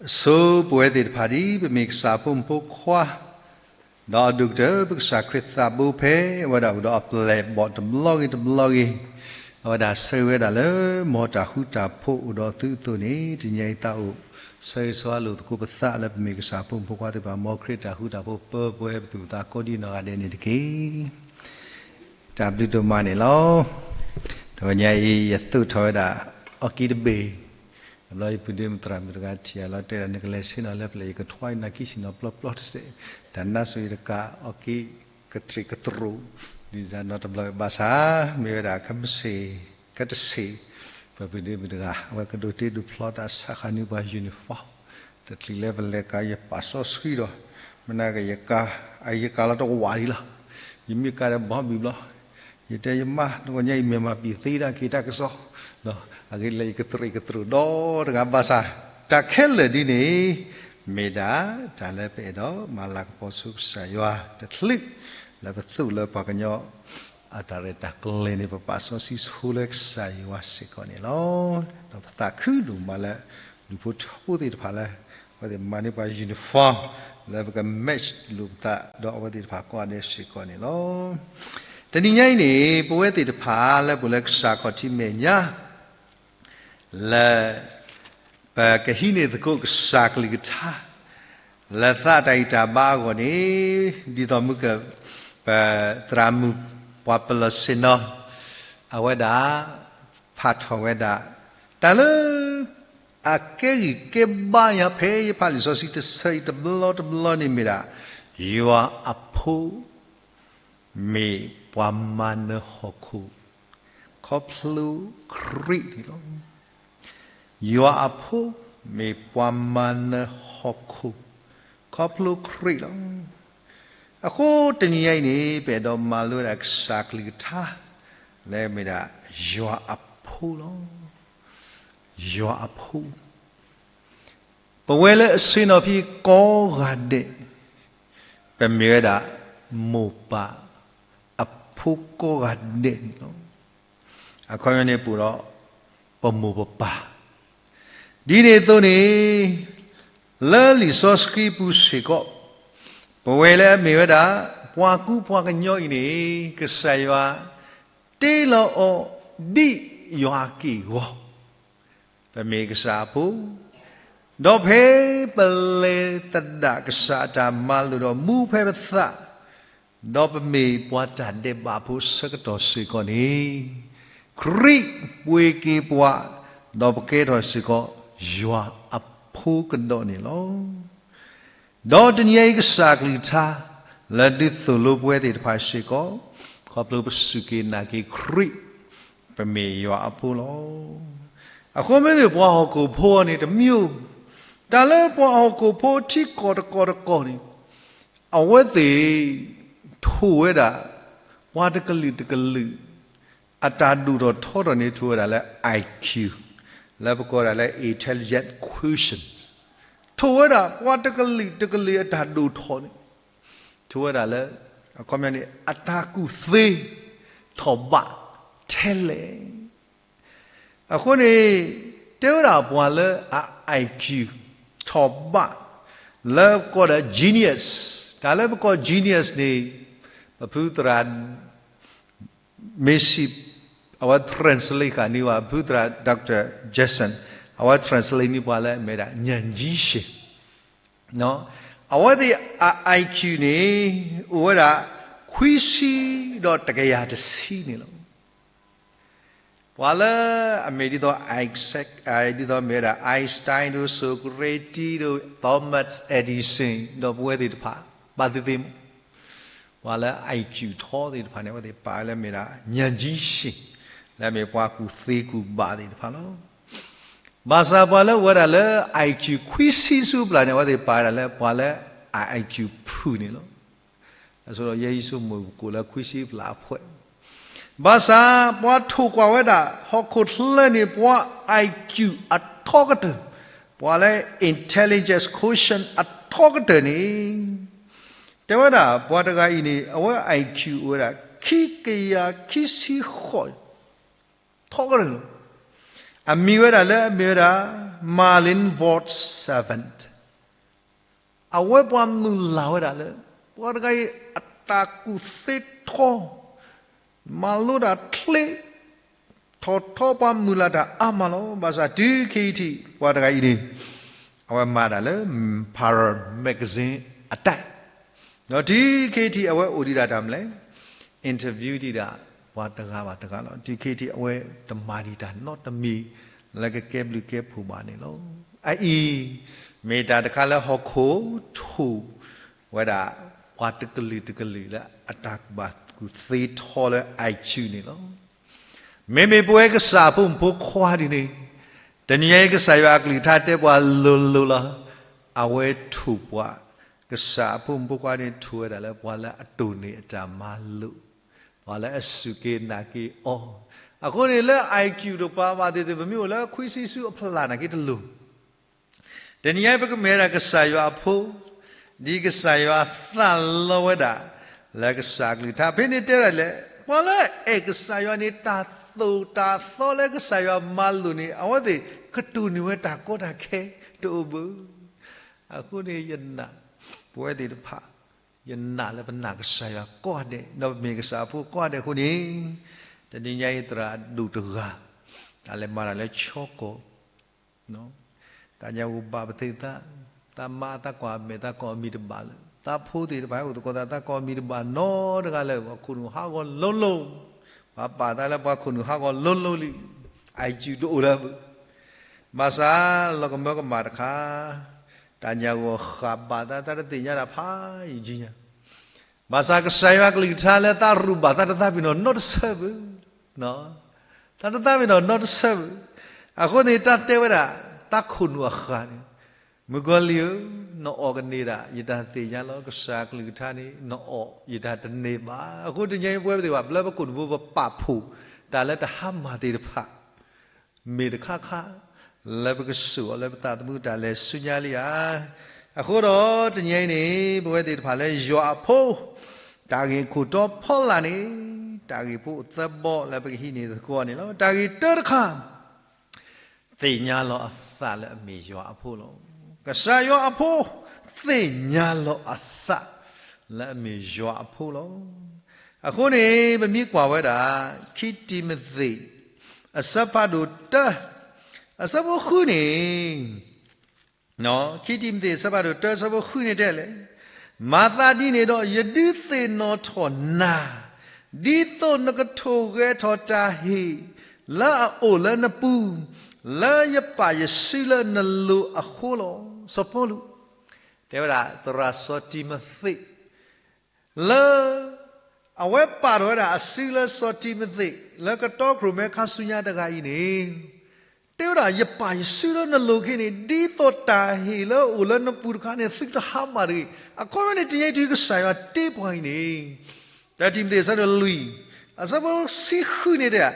အဆိပဝဲသ့ၣ်တဖၣ်ဒ် ပမ့ၢ်ကစၢ်အဖိမုၣ်ဖိခွါ ဒီးအဒိၣ်ကတၢၢ် ပကစၢ်ခရံာ်သးဘိဖဲ အဝဲဒၣ်အိၣ်ဒီးအပျဲၢ်အဘီၣ်တဘျီဂ့ၤတဘျီဂ့ၤ, အဝဲဒၣ်ဆၢဂ့ၤဝဲဒၣ်လၢ မ်တၢ်ဃူတၢ်ဖိးအိၣ်ဒီးသုအသိးန့ၣ် တနံၤအံၤသးအိၣ် ဆၢဂ့ၤဆၢဝါလိာ်သကိးပသးလၢပမ့ၢ်ကစၢ်အဖိမုၣ်ဖိခွါသ့ၣ်တဖၣ် မ်ခရံာ်တၢ်ဃူတၢ်ဖိးပၢပှဲၤပသူၣ်ပသးကိးဒ်နီၢ်ဂၤဒဲးန့ၣ်တက့ၢ်. တၢ်ဘျုးဒိၣ်မးန့ၣ်လီၤ. တဂီၤညါအံၤ ယသူၣ်ထီၣ်ဝဲဒၣ် အီၣ်က့တဘ့ၣ်, တဘျီယပုၢ်ဒ့မုၣ်သရၣ်မုၣ်တဂၤထံၣ်အလီၤတဲဒၣ် နကလဲၤဆ့ၣ်နီၤလၢပျၢၤ ယကထွါနၤခံဆ့ၣ်နီၤပျီပျီတစဲး, တၢ်နါစိၤယတကး အီၣ်က့ကတြံးကတြူး ဒ်စၢ်နီတဘျီဘၣ်ဆၣ် မ့ၢ်ဝဲဒၣ်ကမ့ၢ်စ့ၢ် ကတစ့ၢ် ပပုၢ်ဒ့မုၣ်တဂၤ အဝဲကဒိးတ့ဒိးဖျီသး ဆါဃာ်န့ၢ်ပှၤ uniform တချုးလၢပလဲၤကၤ ယပာ်စီဆှံဒီး မနၤကယကၤ အယကၤလီၤတဝးဒံးလီၤ. ယမ့ၢ်ကၤဒီးဘီဘံၣ်ဘျီ ယတဲယမါ တဂီၤညါအံၤ မ့ၢ်မၤပံာ်သ့ဒၣ်က့ၤတၢ်ကစီၣ်, အဂ့ၢ်လၢယကတြံးကတြူးဒီတဂၤဘၣ်ဆၣ် တၢ်ခဲလၢာ်ဒ်န့ၣ် မ့ၢ်ဒၣ်တၢ်လၢပအဲၣ်ဒိးမၤလၤကပီၤဆူကစၢ်ယွၤတချုး လၢပသူၣ်လၢပှၤကညီ အတၢ်ရဲၣ်တၢ်ကျဲၤန့ၣ် ပပာ်စီဆှံဆိလၢကစၢ်ယွၤစ့ၢ်ကီးန့ၣ်လီၤ. ဒီးပသးခုဒိၣ်မးလၢ ဒူၣ်ဖိထၢဖိသ့ၣ်တဖၣ်လၢ အဝဲသ့ၣ်မၤန့ၢ်ပှၤ uniform လၢပက match လိာ်ပသး ဒီးအဝဲသ့ၣ်တဖၣ်ကိးဂၤဒဲးစ့ၢ်ကီးန့ၣ်လီၤ. တနံၤညါအံၤန့ၣ် ပဝဲသ့ၣ်တဖၣ်လၢပအိၣ်လၢကစၢ်ခီၣ်ထံးမဲာ်ညါ လၢ ပကဟံးန့ၢ်သကိးကစၢ်ကလုၢ်ကထါ လၢသးတၢ်ဂံၢ်တၢ်ဘါအဂီၢ်န့ၣ် ဒ်သိးမုၢ်က ပသရၣ်မုၣ်ပှၤပလီၢ်ဆ့ၣ်နီၤ အဝဲဒၣ် ဖးထီၣ်ဝဲဒၣ် တၢ်လၢ အကဲဂံၢ်ကဲဘါယၤဖဲယဖးလံာ်စီဆှံတဆၢအံၤတဘျီတဘျီန့ၣ်မ့ၢ်ဒၣ် ယွၤအဖိ မ့ၢ်ပှၤမၤနၢၤဟီၣ်ခိၣ် ခီဖျိခရံာ်န့ၣ်လီၤ. ယွၤအဖိ မ့ၢ်ပှၤမၤနၢၤဟီၣ်ခိၣ် ခီဖျိခရံာ်လီၤ. အဃိတနံၤညါအံၤန့ၣ် ပအဲၣ်ဒိးမၤလိဝဲဒၣ်ကစၢ်ကလုၢ်ကထါ လၢမ့ၢ်ဒၣ် ယွၤအဖိလီၤ. ယွၤအဖိ ပဝဲလၢအဆ့ၣ်နီၤဖဲကိးဂၤဒဲး ပမ့ၢ်ဝဲဒၣ် မိၢ်ပၢ်အဖိကိးဂၤဒဲးန့ၣ်လီၤ. အခီပညီန့ၣ် ပအိၣ်ဒီး ပမိၢ်ပပၢ် ဒ်န့ၣ်အသိးန့ၣ် လၢလံာ်စီဆှံပူၤစ့ၢ်ကီး ပဝဲလၢအမ့ၢ်ဝဲဒၣ် ပှၤကူပှၤကညီအံၤန့ၣ် ကစၢ်ယွၤ တ့လီၤအီၤဒ်ယွၤအက့ၢ်အဂီၤ ပမ့ၢ်ကစၢ်အဖိ, ဒီးဖဲပလဲၤသဒၣ်ကစၢ်အတၢ်မၤလိာ်ဒီးမူဖဲပသး, ဒီးပမ့ၢ်ပှၤတၢ်ဒဲးဘးဖိဆၢကတီၢ်စ့ၢ်ကီးန့ၣ်, ခရံာ်ပှ့ၤက့ၤပှၤ, ဒီးပကဲထီၣ်စ့ၢ်ကီး ယွၤအဖိကဒီးန့ၣ်လီၤ. ဒီးတနံၤအံၤကစၢ်ကလုၢ်ကထါ လၢဒုးသိၣ်လိပဝဲသ့ၣ်တဖၣ်စ့ၢ်ကီး, ခီဖျိပစူၢ်က့ၤနာ်က့ၤခရံာ်, ပမ့ၢ်ယွၤအဖိလီၤ. အဃိမ့မ့ၢ်ပှၤဟီၣ်ခိၣ်ဖိန့ၣ်တမံၤ, တၢ်လၢပှၤဟီၣ်ခိၣ်ဖိထံကီၢ်တကီၢ်တကီၢ်န့ၣ်, အဝဲသ့ၣ် ထိၣ်ဝဲဒၣ် ပှၤတကလုာ်တကလုာ် အတၢ်ဒိၣ်ထီၣ်ထီထီၣ်န့ၣ် ထိၣ်ဝဲဒၣ်လၢ I Q, လၢပကိးဒၣ်လၢ intelligence quotient, ထိၣ်ဝဲဒၣ်ပှၤတကလုာ်တကလုာ်အတၢ်ဒိၣ်ထီၣ်န့ၣ်, ထိၣ်ဝဲဒၣ်လၢ အခီပညီန့ၣ် အတၢ်ကူၣ်သ့ထီၣ်ဘးထဲလဲၣ်. အဃိန့ၣ် တဲဝဲဒၣ်ပှၤလၢအ I Q ထီၣ်ဘး လၢပကိးဒီး genius, တၢ်လၢပကိး genius န့ၣ် ပဖုသရၣ် မ့ၢ်စံး အဝဲ translate ဃာ်န့ၢ်ဝဲ ပဖုသရၣ် Doctor Jackson, အဝဲ translate န့ၢ်ပှၤလၢအမ့ၢ်ဒၣ် ဉာဏ်ကြီးရှင်, အဝဲသ့ၣ်အ I Q န့ၣ် အိၣ်ဝဲဒၣ် ခွံဆံဒီးတကယၤတဆံန့ၣ်လီၤ. ပှၤလၢအမ့ၢ်ဒ်သိး Isaac, ဒ်သိးမ့ၢ်ဝဲဒၣ် Einstein ဒီး Socrates ဒီး Thomas Edison ဒီးပဝဲသ့ၣ်တဖၣ် ဘၣ်သ့ၣ်သ့ၣ်မး, ပှၤလၢ I Q ထီသ့ၣ်တဖၣ်န့ၣ် အဝဲသ့ၣ်ပာ်လၢမ့ၢ်ဒၣ် ဉာဏ်ကြီးရှင်, လၢအမ့ၢ်ပှၤကူၣ်သ့ကူၣ်ဘၣ်သ့ၣ်တဖၣ်လီၤ. ဘၣ်ဆၣ်ပှၤလၢအိၣ်ဝဲဒၣ်လၢ I Q ခွံဆံဆူပျၢ်န့ၣ် အဝဲသ့ၣ်ပာ်ဝဲဒၣ်လၢပှၤလၢ I Q ဖုၣ်န့ၣ်လီၤ. အဆိဒီးယဲယဆိကမိၣ်ပကိးလၢခွံဆံပျၢ်အဖှဲး, ဘၣ်ဆၣ် ပှၤထိၣ်ကွၢ်ဝဲဒၣ် ဟီၣ်ခိၣ်ချၢန့ၣ် ပှၤ I Q အထီကတၢၢ်, ပှၤလၢ intelligence quotient အထီကတၢၢ်န့ၣ်, တဲဝဲဒၣ် ပှၤတဂၤအံၤန့ၣ် အဝဲ I Q အိၣ်ဝဲဒၣ် ခံကယၤခံဆံဃိး ထီကတၢၢ်လီၤ. အမံၤဝဲဒၣ်လၢအမ့ၢ်ဝဲဒၣ် Marlin Ward Seventh, အဝဲပှၤမုၢ်လၢ်ဝဲဒၣ်လၢ ပှၤတဂၤအံၤအတၢ်ကူၣ်သ့ထီ, မၤလိတၢ်ချ့ထီၣ်ထီ, ပှၤမုၢ်လၢ်တၢ်အါမးလီၤ. ဘၣ်ဆၣ်တုၤခဲအံၤထံး ပှၤတဂၤအံၤန့ၣ် အဝဲမၤတၢ်လၢ Para Magazine အတၢ်, ဒီးတုၤခဲအံၤထံး အဝဲအိၣ်ဒံးဒၣ်တၢ်မနုၤလဲၣ်, interview ဒံးဒၣ် ပှၤတဂၤဘၣ်တဂၤလီၤ. တုၤခဲအံၤထံး အဝဲတမၤဒံးတၢ်နီတမံၤ လၢကကဲဘျုးကဲဖှိၣ်ဘၣ်န့ၣ်လီၤ. အအံၤ မ့ၢ်တၢ်တခါလၢဟီၣ်ခိၣ်ထိၣ်ဝဲဒၣ် ပှၤတကလုာ်တကလုာ်လၢအတၢ်ကူၣ်ဘၣ်ကူၣ်သ့ထီလၢ iTunes န့ၣ်လီၤ. မ့မ့ၢ်ပဝဲကစၢ်အဖိမုၣ်ဖိခွါဒ်န့ၣ်, တနံၤညါအံၤ ကစၢ်ယွၤအကလုၢ်ကထါတဲပှၤလိၤလိၤလီၤ. အဝဲထိၣ်ပှၤ, ကစၢ်အဖိမုၣ်ဖိခွါန့ၣ် ထိၣ်ဝဲဒၣ်လၢပှၤလၢအတိၢ်န့ၢ်အတၢ်မၤလိာ်, ပှၤလၢအစူၢ်က့ၤနာ်က့ၤအီၤ. အဃိန့ၣ်လၢ iTunes တပၤဘၣ်သ့ၣ်သ့ၣ် ပမ့ၢ်အိၣ်လၢခွံဆံဆူအဖျၢၣ်နာ်က့တလိၤ တနံၤညါအံၤ ပကမ့ၢ်ဝဲဒၣ်ကစၢ်ယွၤအဖိ, ဒ်ကစၢ်ယွၤသးလီဝဲဒၣ် လၢကစၢ်အကလုၢ်ကထါ ဖဲန့ၣ်တဲဝဲဒၣ်လဲၣ်, ပှၤလၢအအဲၣ်ကစၢ်ယွၤန့ၣ် တၢ်သိၣ်တၢ်သီလၢကစၢ်ယွၤမၤလိာ်န့ၣ် အဝဲသ့ၣ်ကတိၢ်န့ၢ်ဝဲတၢ်ကီတၢ်ခဲတအိၣ်ဘၣ်. အဃိန့ၣ်ယနာ်, ပဝဲသ့ၣ်တဖၣ် ယနာ်လၢပနာ်ကစၢ်ယွၤကိးဂၤဒဲး ဒီးပမ့ၢ်ကစၢ်အဖိကိးဂၤဒဲးအဃိန့ၣ်, တနံၤညါအံၤသရၣ်ဒိၣ်တဂၤ တၢ်လဲၤမၤတၢ်လၢဆီကီၢ် သးညါဝံၤဘၣ်ပသ့ၣ်သၣ်, သးမါသးကွၢ်မဲာ်သးကွၢ်အမံၤတဘၣ်လၢၤ, သးဖိသ့ၣ်တဖၣ်အိၣ်သကိးသး သးကွၢ်အမံၤတဘၣ်နီတဂၤလၢၤ, ပှၤခိၣ်နူာ်ဟးဂီၤလိၤလိၤ, ပှၤပာ်သးလၢပှၤခိၣ်နူာ်ဟးဂီၤလိၤလိၤလံ, iTunes တအိၣ်လၢၤဘၣ်. ဘၣ်ဆၣ်လီၤကမၢကမၣ်တခါ, တၢ်ညၣ်ဂီၤဃာ်ဘၣ်သး သးတသ့ၣ်ညါတၢ်ဖးယံာ်ညါ ဘၣ်ဆၣ်ကစၢ်ယွၤကလုၢ်ကထါလၢသးရူၢ်ဘၣ် သးတသးပ့ၤနီၣ်နီတဆၢဘၣ်. သးတသးပ့ၤနီၣ်နီတဆၢဘၣ်. အဃိန့ၣ် တၢ်တဲဝဲဒၣ် သးခိၣ်နူာ်အဃၢ်န့ၣ်, မုၣ်ကီၤလံၢ်ဧၢ, နအီၣ်ကန့ၢ်ဒၣ် ယတၢ်သ့ၣ်ညါလီၤ. ကစၢ်ကလုၢ်ကထါန့ၣ် နအီၣ်ယတၢ်တန့ၢ်ဘၣ်. အဃိတနံၤအံၤ ပဝဲသ့ၣ်တဖၣ် ပျၢပခိၣ်နူာ်ဖိ ပပာ်ဖှိၣ်တၢ်လၢတဟါမၢ်သ့ၣ်တဖၣ် မ့ၢ်တခါခါ လၢပကစိာ်အီၤလၢပသးသမူတၢ်လဲၤဆူညါလံဧါ. အဃိဒီးတနံၤအံၤန့ၣ် ပဝဲသ့ၣ်တဖၣ်လၢယွၤအဖိ တၢ်ဂ့ၢ်ခိၣ်တီဖီလာ်န့ၣ် တၢ်ဂ့ၢ်ဖိအိၣ်သၢဘီလၢပကဟံးန့ၢ်သကိးန့ၣ်လီၤ. တၢ်ဂ့ၢ်တၢတခါ, သ့ၣ်ညါလီၤအသးလၢအမ့ၢ်ယွၤအဖိလီၤ. ကစၢ်ယွၤအဖိ သ့ၣ်ညါလီၤအသးလၢအမ့ၢ်ယွၤအဖိလီၤ. အဃိန့ၣ် ပမ့ၢ်ကွၢ်ဝဲဒၣ် ခံတံၤမသ့း အဆၢဖးဒိၣ်တၢ အဆၢဖိဃုန့ၣ်, ခံတံၤမသ့း အဆၢဖးဒိၣ်တၢ အဆၢဖိဃုန့ၣ်တဲလဲၣ်, မၤသးဒ်န့ၣ်ဒီး ယဒုးသ့ၣ်နီၣ်ထီၣ်နၤ, ဒ်သိးနကထိၣ်ဂဲၤထီၣ်တၢ်ဟ့ၣ် လၢအအိၣ်လၢနပူၤ, လၢယပာ်ယစုလၢနလိၤအဃိလီၤ. စီၤပီလူး တဲဝဲဒၣ် သရၣ်စီၤတံၤမသ့း လၢ အဝဲပာ်ထီၣ်ဝဲဒၣ်အစုလၢစီၤတံၤမသ့း လၢကတီခိၣ်ရိၣ်မဲခါဆူညါတဂၤအံၤန့ၣ်, တဲဝဲဒၣ် ယပာ်ယစုလၢနလိၤခ့န့ၣ် ဒ်သိးတၢ်ဟ့ၣ်လၢအအိၣ်လၢနပူၤတခါန့ၣ် သုတဟါမၢ်တဂ့ၤ. အခီပညီန့ၣ် တနံၤအံၤတုၤကစၢ်ယွၤတ့ပှၤအံၤန့ၣ်, တၢ်တံၤမသ့း အဆၢဒိၣ်လွံၢ် အဆၢဖိဆံဃုန့ၣ်တဲ,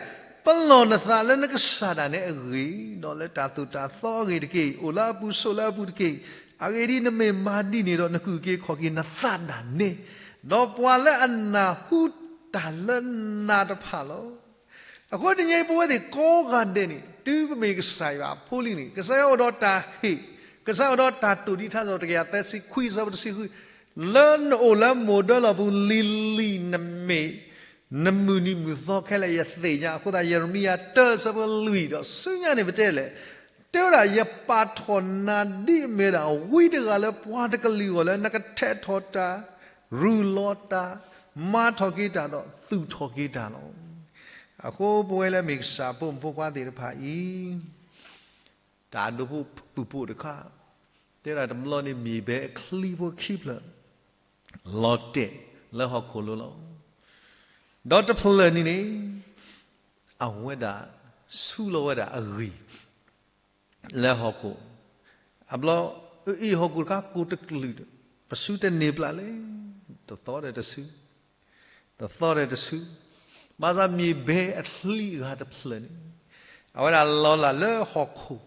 ပလီၢ်နသးလၢနကစၢ်ဒၣ်နဲအဂ့ၢ်, ဒီးလၢတၢ်သိၣ်တၢ်သီအဂ့ၢ်တက့ၢ်. အိၣ်လၢအပူၤဆိးလၢအပူၤတက့ၢ်. အဂ့ၢ်ဒ်အံၤ, နမ့ၢ်မၤဒ်န့ၣ်ဒီး နကအုၣ်က့ၤခီၣ်က့ၤနသးဒၣ်နဲ, ဒီးပှၤလၢအနၢ်ဟူတၢ်လၢနၤတဖၣ်လီၤ. အဃိတနံၤအံၤ ပဝဲသ့ၣ်ကိးဂၤဒဲးန့ၣ် တုၤပမ့ၢ်ကစၢ်ယွၤအဖိလံန့ၣ် ကစၢ်ယွၤအိၣ်ဒီးတၢ်ဟ့ၣ်, ကစၢ်ယွၤအိၣ်ဒီးတၢ်တိာ်ဒ်ထါစံးထီၣ် တကယၤသၢဆံခွံ အဆၢဖိတဆံဃု, လၢနအိၣ်လၢမိၢ်ဒၢလီၢ်ပူၤလံၤလံၤ နမ့ၢ် နမုၢ်နံၤမုၢ်သီခဲလၢာ်ယသ့ၣ်ညါ. အဃိသတး ယံးရမံယၤတၢ အဆၢဖိလွံၢ် ဒီးဆူညါန့ၣ် ပတဲလဲၣ်, တဲဝဲဒၣ် ယပာ်ထီၣ်နၤဒ်အမ့ၢ်ဒၣ်ဝံတဂၤလၢပှၤတကလုာ်အဂီၢ် လၢနကထဲးထီၣ်တၢ်, ရူၢ်လီၤတၢ်, မၤထီၣ်က့ၤတၢ်ဒီးသူၣ်ထီၣ်က့ၤတၢ်လီၤ. အဃိပဝဲလၢမ့ၢ်ကစၢ်ဖိမုၣ်ဖိခွါသ့ၣ်တဖၣ်အံၤ တၢ်ဒိဖိသူၣ်ဖိတခါ, တဲဒၣ်တဘျီန့ၣ် မ့ၢ်ဘဲအချံဖိခံဖျၢၣ် လီၤတဲာ်လၢဟီၣ်ခိၣ်လိၤလီၤ. ဒီးတဖျၢၣ်န့ၣ်န့ၣ် အဝဲဒၣ်ဆူလီၤဝဲဒၣ်အဂံၢ် လၢဟီၣ်ခိၣ်, အဘျီ အအံၤဟီၣ်ခိၣ်တခါကိးတကလုာ်ဒီး ပဆူတန့ၢ်ပျၢ်လဲၣ်, တသီဒီးတဆူ တသီဒီးတဆူ, ဘၣ်ဆၣ်မ့ၢ်ဘဲအချံအဂၤတဖျၢၣ်န့ၣ် အဝဲဒၣ်လီၤလၢ်လၢဟီၣ်ခိၣ်,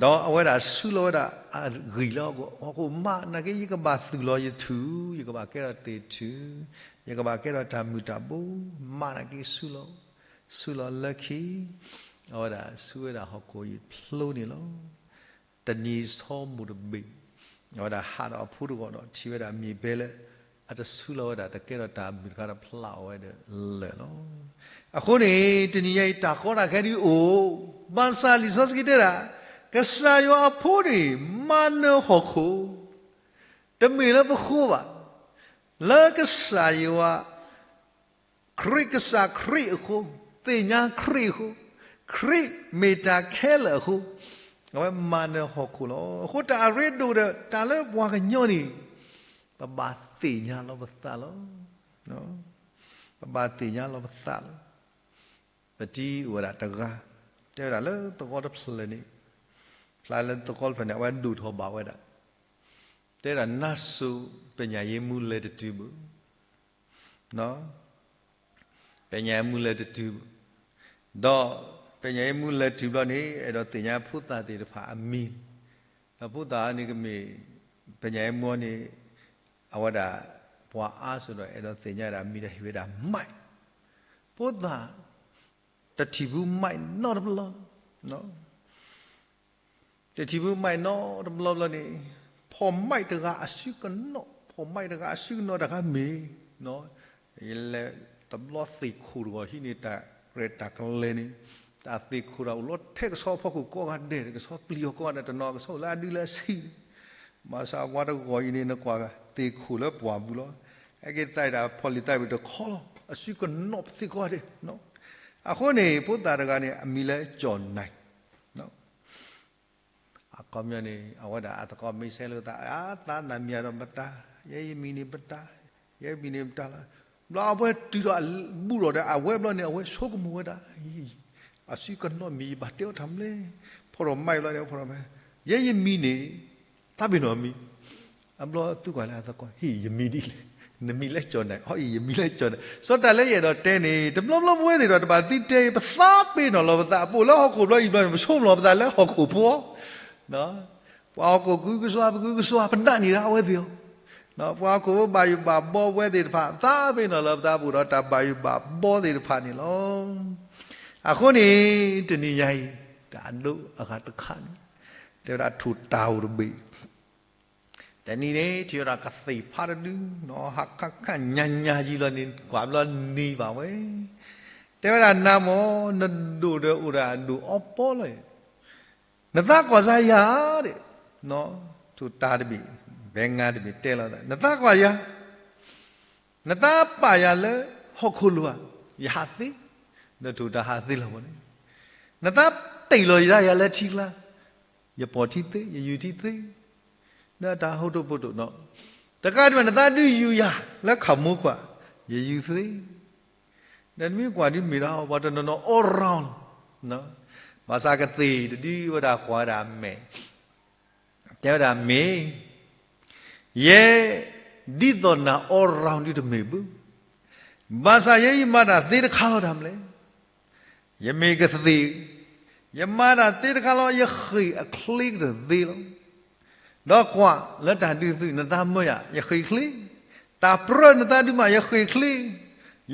ဒီးအဝဲဒၣ်ဆူလီၤဝဲဒၣ်အဂံၢ်လၢဟီၣ်ခိၣ်, ဟီၣ်ခိၣ်မးနာ်က့ ယကဘၣ်သူၣ်လီၤယထူၣ်, ယကဘၣ်ကဲထီၣ်သ့ၣ်ထူၣ်, ယကဘၣ်ကဲထီၣ်တၢ်မုၢ်တၢ်ဘိ, မးနာ်က့ဆူလီၤ, ဆူလီၤလၢခံ အဝဲဒၣ်ဆူဝဲဒၣ်ဟီၣ်ခိၣ်အံၤဖျိန့ၣ်လီၤ. တနံၤဆီမိၢ်တဘ့ၣ် အဝဲဒၣ်ဟးဒီးအဖိတဂီၤဒီး ထံၣ်ဝဲဒၣ်မ့ၢ်ဘဲလၢ အတဆူလီၤဝဲဒၣ် တကဲထီၣ်တၢ်မုာ်တခါဒီး ဖျါအီၣ်ဝဲဒီးလၢာ်လီၤ. အဃိန့ၣ် တနံၤညါအံၤ တၢ်ကီတၢ်ခဲဒုးအိၣ်, ဘၣ်ဆၣ်လံာ်စီဆှံတဲဒၣ် ကစၢ်ယွၤအဖိန့ၣ် မၤနၢၤဟီၣ်ခိၣ်, တမ့ၢ်လၢပဃိဘၣ်, လၢကစၢ်ယွၤ ခရံာ်ကစၢ်ခရံာ်အဃိ, သ့ၣ်ညါခရံာ်အဃိ, ခရံာ်မ့ၢ်တၢ်ခဲလၢာ်အဃိ, အဝဲမၤနၢၤဟီၣ်ခိၣ်လီၤ. အဃိတၢ်အရ့ဒိၣ်ဒီး တၢ်လၢပှၤကညီန့ၣ် ပဘၣ်သ့ၣ်ညါလီၤပသးလီၤ. ပဘၣ်သ့ၣ်ညါလီၤပသးလီၤ. ပတံၤအိၣ်ဝဲဒၣ်တဂၤ, တဲဝဲဒၣ်လၢသဝီတဖျၢၣ်န့ၣ်, ဖျါလၢသဝီတဖျၢၣ်န့ၣ် အဝဲဒိၣ်ထီၣ်ဘၣ်ဝဲဒၣ်, တဲဝဲဒၣ် နါစိၤ ပညၣ်ယ့မူလဲၤတတုၤဘၣ် ပညၣ်ယ့မူလဲၤတတုၤဘၣ်, ဒီးပညၣ်ယ့မူလဲၤတုၤဘျီန့ၣ် အဲၣ်ဒိးသ့ၣ်ညါဖိသၣ်သ့ၣ်တဖၣ်အမံၤ, ဒီးဖိသၣ်န့ၣ်ကမ့ၢ် ပညၣ်ယ့မူန့ၣ် အဝဲဒၣ် ပှၤအါစိၤဒီး အဲၣ်ဒိးသ့ၣ်ညါဝဲဒၣ်မံၤဒီးဟ့ၣ်ဝဲဒၣ် mic, ဖိသၣ် တထံၣ်ဖု mic နီတဘျီ တထံၣ်ဖု mic နီတဘျီဘျီန့ၣ်, ဖီၣ် mic တဂၤအစုကနီၣ်, ဖီၣ် mic တဂၤအစုကနီၣ်တခါမ့ၢ်, ယလဲၤတဘျီသ့ၣ်ခိၣ်တဂီၤဟံးန့ၢ်တၢ်ရဲၣ်တၢ်ကျဲၤန့ၣ်, တၢ်သ့ၣ်ခိၣ်တၢ်အိၣ်လီၤထဲကဆီအဖီခိၣ်ကိးဂၤဒဲး, ကဆီပျံၤအီၤကိးဂၤဒဲး, တနီၤကဆီအိၣ်လၢအဒုလၢအဆံး, ဘၣ်ဆၣ်ပှၤတဂီၤအံၤန့ၣ် နကွၢ်သ့ၣ်ခိၣ်လၢပှၢ်ပူၤလီၤ, ဟဲက့ၤသးဒၣ်ဖီၣ်လံာ်သးဝံၣ်တခီလီၤ, အစုကနီၣ်ပသ့ၣ်ကိးဂၤဒဲး, အဃိန့ၣ် ဖိသၣ်တဂၤန့ၣ် အမံၤလၢကၠီၣ်နၢ် အခီပညီန့ၣ် အဝဲဒၣ်အသကိးမ့ၢ်ဆဲးလိာ်သး အသးနၢ်မံၤဒီးပတၢ်, ယဲယမံၤန့ၣ်ပတၢ်, ယဲမံၤန့ၣ်ပတၢ်လီၤ. ဘျီအဝဲတုၤဒီးအဘူးဒီးအဝဲဘျီန့ၣ် အဝဲဆိကမိၣ်ဝဲဒၣ်, အစုကနီၣ်မံၤ ယဘၣ်တဲအီၤတၢ်မနုၤလဲၣ်, ဖီၣ်ထီၣ် mic ဘျီန့ၣ် ဖီၣ်ထီၣ် mic, ယဲယမံၤန့ၣ် သးပ့ၤနီၣ်မံၤ, အဘျီသူကွၢ်လၢအသကိး ဟ့ၣ် ယမံၤဒ်လဲၣ်, နမံၤလၢကၠီၣ်နၢ်, အီ ယမံၤလၢကၠီၣ်နၢ်, စီၤတၢ်လၢယအဲၣ်ဒိးတဲန့ၣ် တဘျီဘျီပဝဲသ့ၣ်ဒီး တဘၣ်သံတဲ ပသးပ့ၤနီၣ်လီၤပသး ပအိၣ်လၢဟီၣ်ခိၣ်ဘျီအံၤဘျီန့ၣ် ပဆိကမိၣ်လီၤပသးလၢဟီၣ်ခိၣ်ဖိ ပှၤဟီၣ်ခိၣ်ကုကစွါ ပကုကစွါ ပနာ်န့ၢ်ဒၣ်အဝဲသ့ၣ်လီၤ. ပှၤဟီၣ်ခိၣ်ဖိဘၣ်ယိၣ်ဘၣ်ဘီဝဲသ့ၣ်တဖၣ် သးပ့ၤနီၣ်လီၤပသး ပအိၣ်ဒီးတၢ်ဘၣ်ယိၣ်ဘၣ်ဘီသ့ၣ်တဖၣ်န့ၣ်လီၤ. အဃိန့ၣ် တနံၤညါအံၤ တၢ်အဒိအဂၤတခါန့ၣ် တဲဝဲဒၣ်ထိၣ်တၢ်အိၣ်တဘ့ၣ် တနံၤန့ၣ် ထံၣ်ဝဲဒၣ်ကသ့ၣ်ဖးတဒု, ဟးခးခးညါညါယံၤလီၤန့ၣ် ကွၢ်ဘျီန့ၢ်ဘၣ်ဝဲ, တဲဝဲဒၣ် နၤမ့ၢ် နဒိၣ်ဒီးအိၣ်ဒီးအဒိၣ်အီပီလီၤ, နသးကွၢ်စၢ်ယၤဒီး, ထိၣ်တၢ်တဘ့ၣ် ဘဲငါတဘ့ၣ်တဲလီၤ, နသးကွၢ်ယၤ နသးပာ်ယၤလၢဟီၣ်ခိၣ်လိၤဧါ, ယဟးသ့, ဒီးထိၣ်တၢ်ဟးသ့လီၤမ့ၢ်န့ၣ်, နသးတ့ၢ်လီၤယၤလၢထံကျါ, ယပိာ်ထံသ့, ယယူၤထံသ့, ဒီးတၢ်ဟိတိၢ်ပိတိၢ်နီၤ, တကးဒံးဘၣ် နသးဒုးယူၤယၤလၢခးမိခွါ, ယယူၤသ့, ဒီးနမ့ၢ်ကွၢ်ဒ်မ့ၢ်ဒီး ပှၤတနီၤနီၤ all round လီၤ, ဘၣ်ဆၣ်ကသ့ၣ်တဒုဝဲဒၣ်ကွၢ်ဝဲဒၣ်အမဲာ် တဲဝဲဒၣ်မ့ၢ်, ယဲ, ဒ်သိးနၤ all round ဒုတမ့ၢ်ဘၣ်, ဘၣ်ဆၣ်ယဲယမၤတၢ်သ့တခါလီၤတၢ်မနုၤလဲၣ်, ယမ့ၢ်ကသ့ၣ်, ယမၤတၢ်သ့တခါလီၤ, ယဃ့ၢ်အချ့ကတၢၢ်သ့လီၤ. ဒီးကွၢ်လၢတၢ်ဒုးသုး နသးမၢယၤ ယဃ့ၢ်ချ့, တၢ်ပြၢနသးဒုးမး ယဃ့ၢ်ချ့,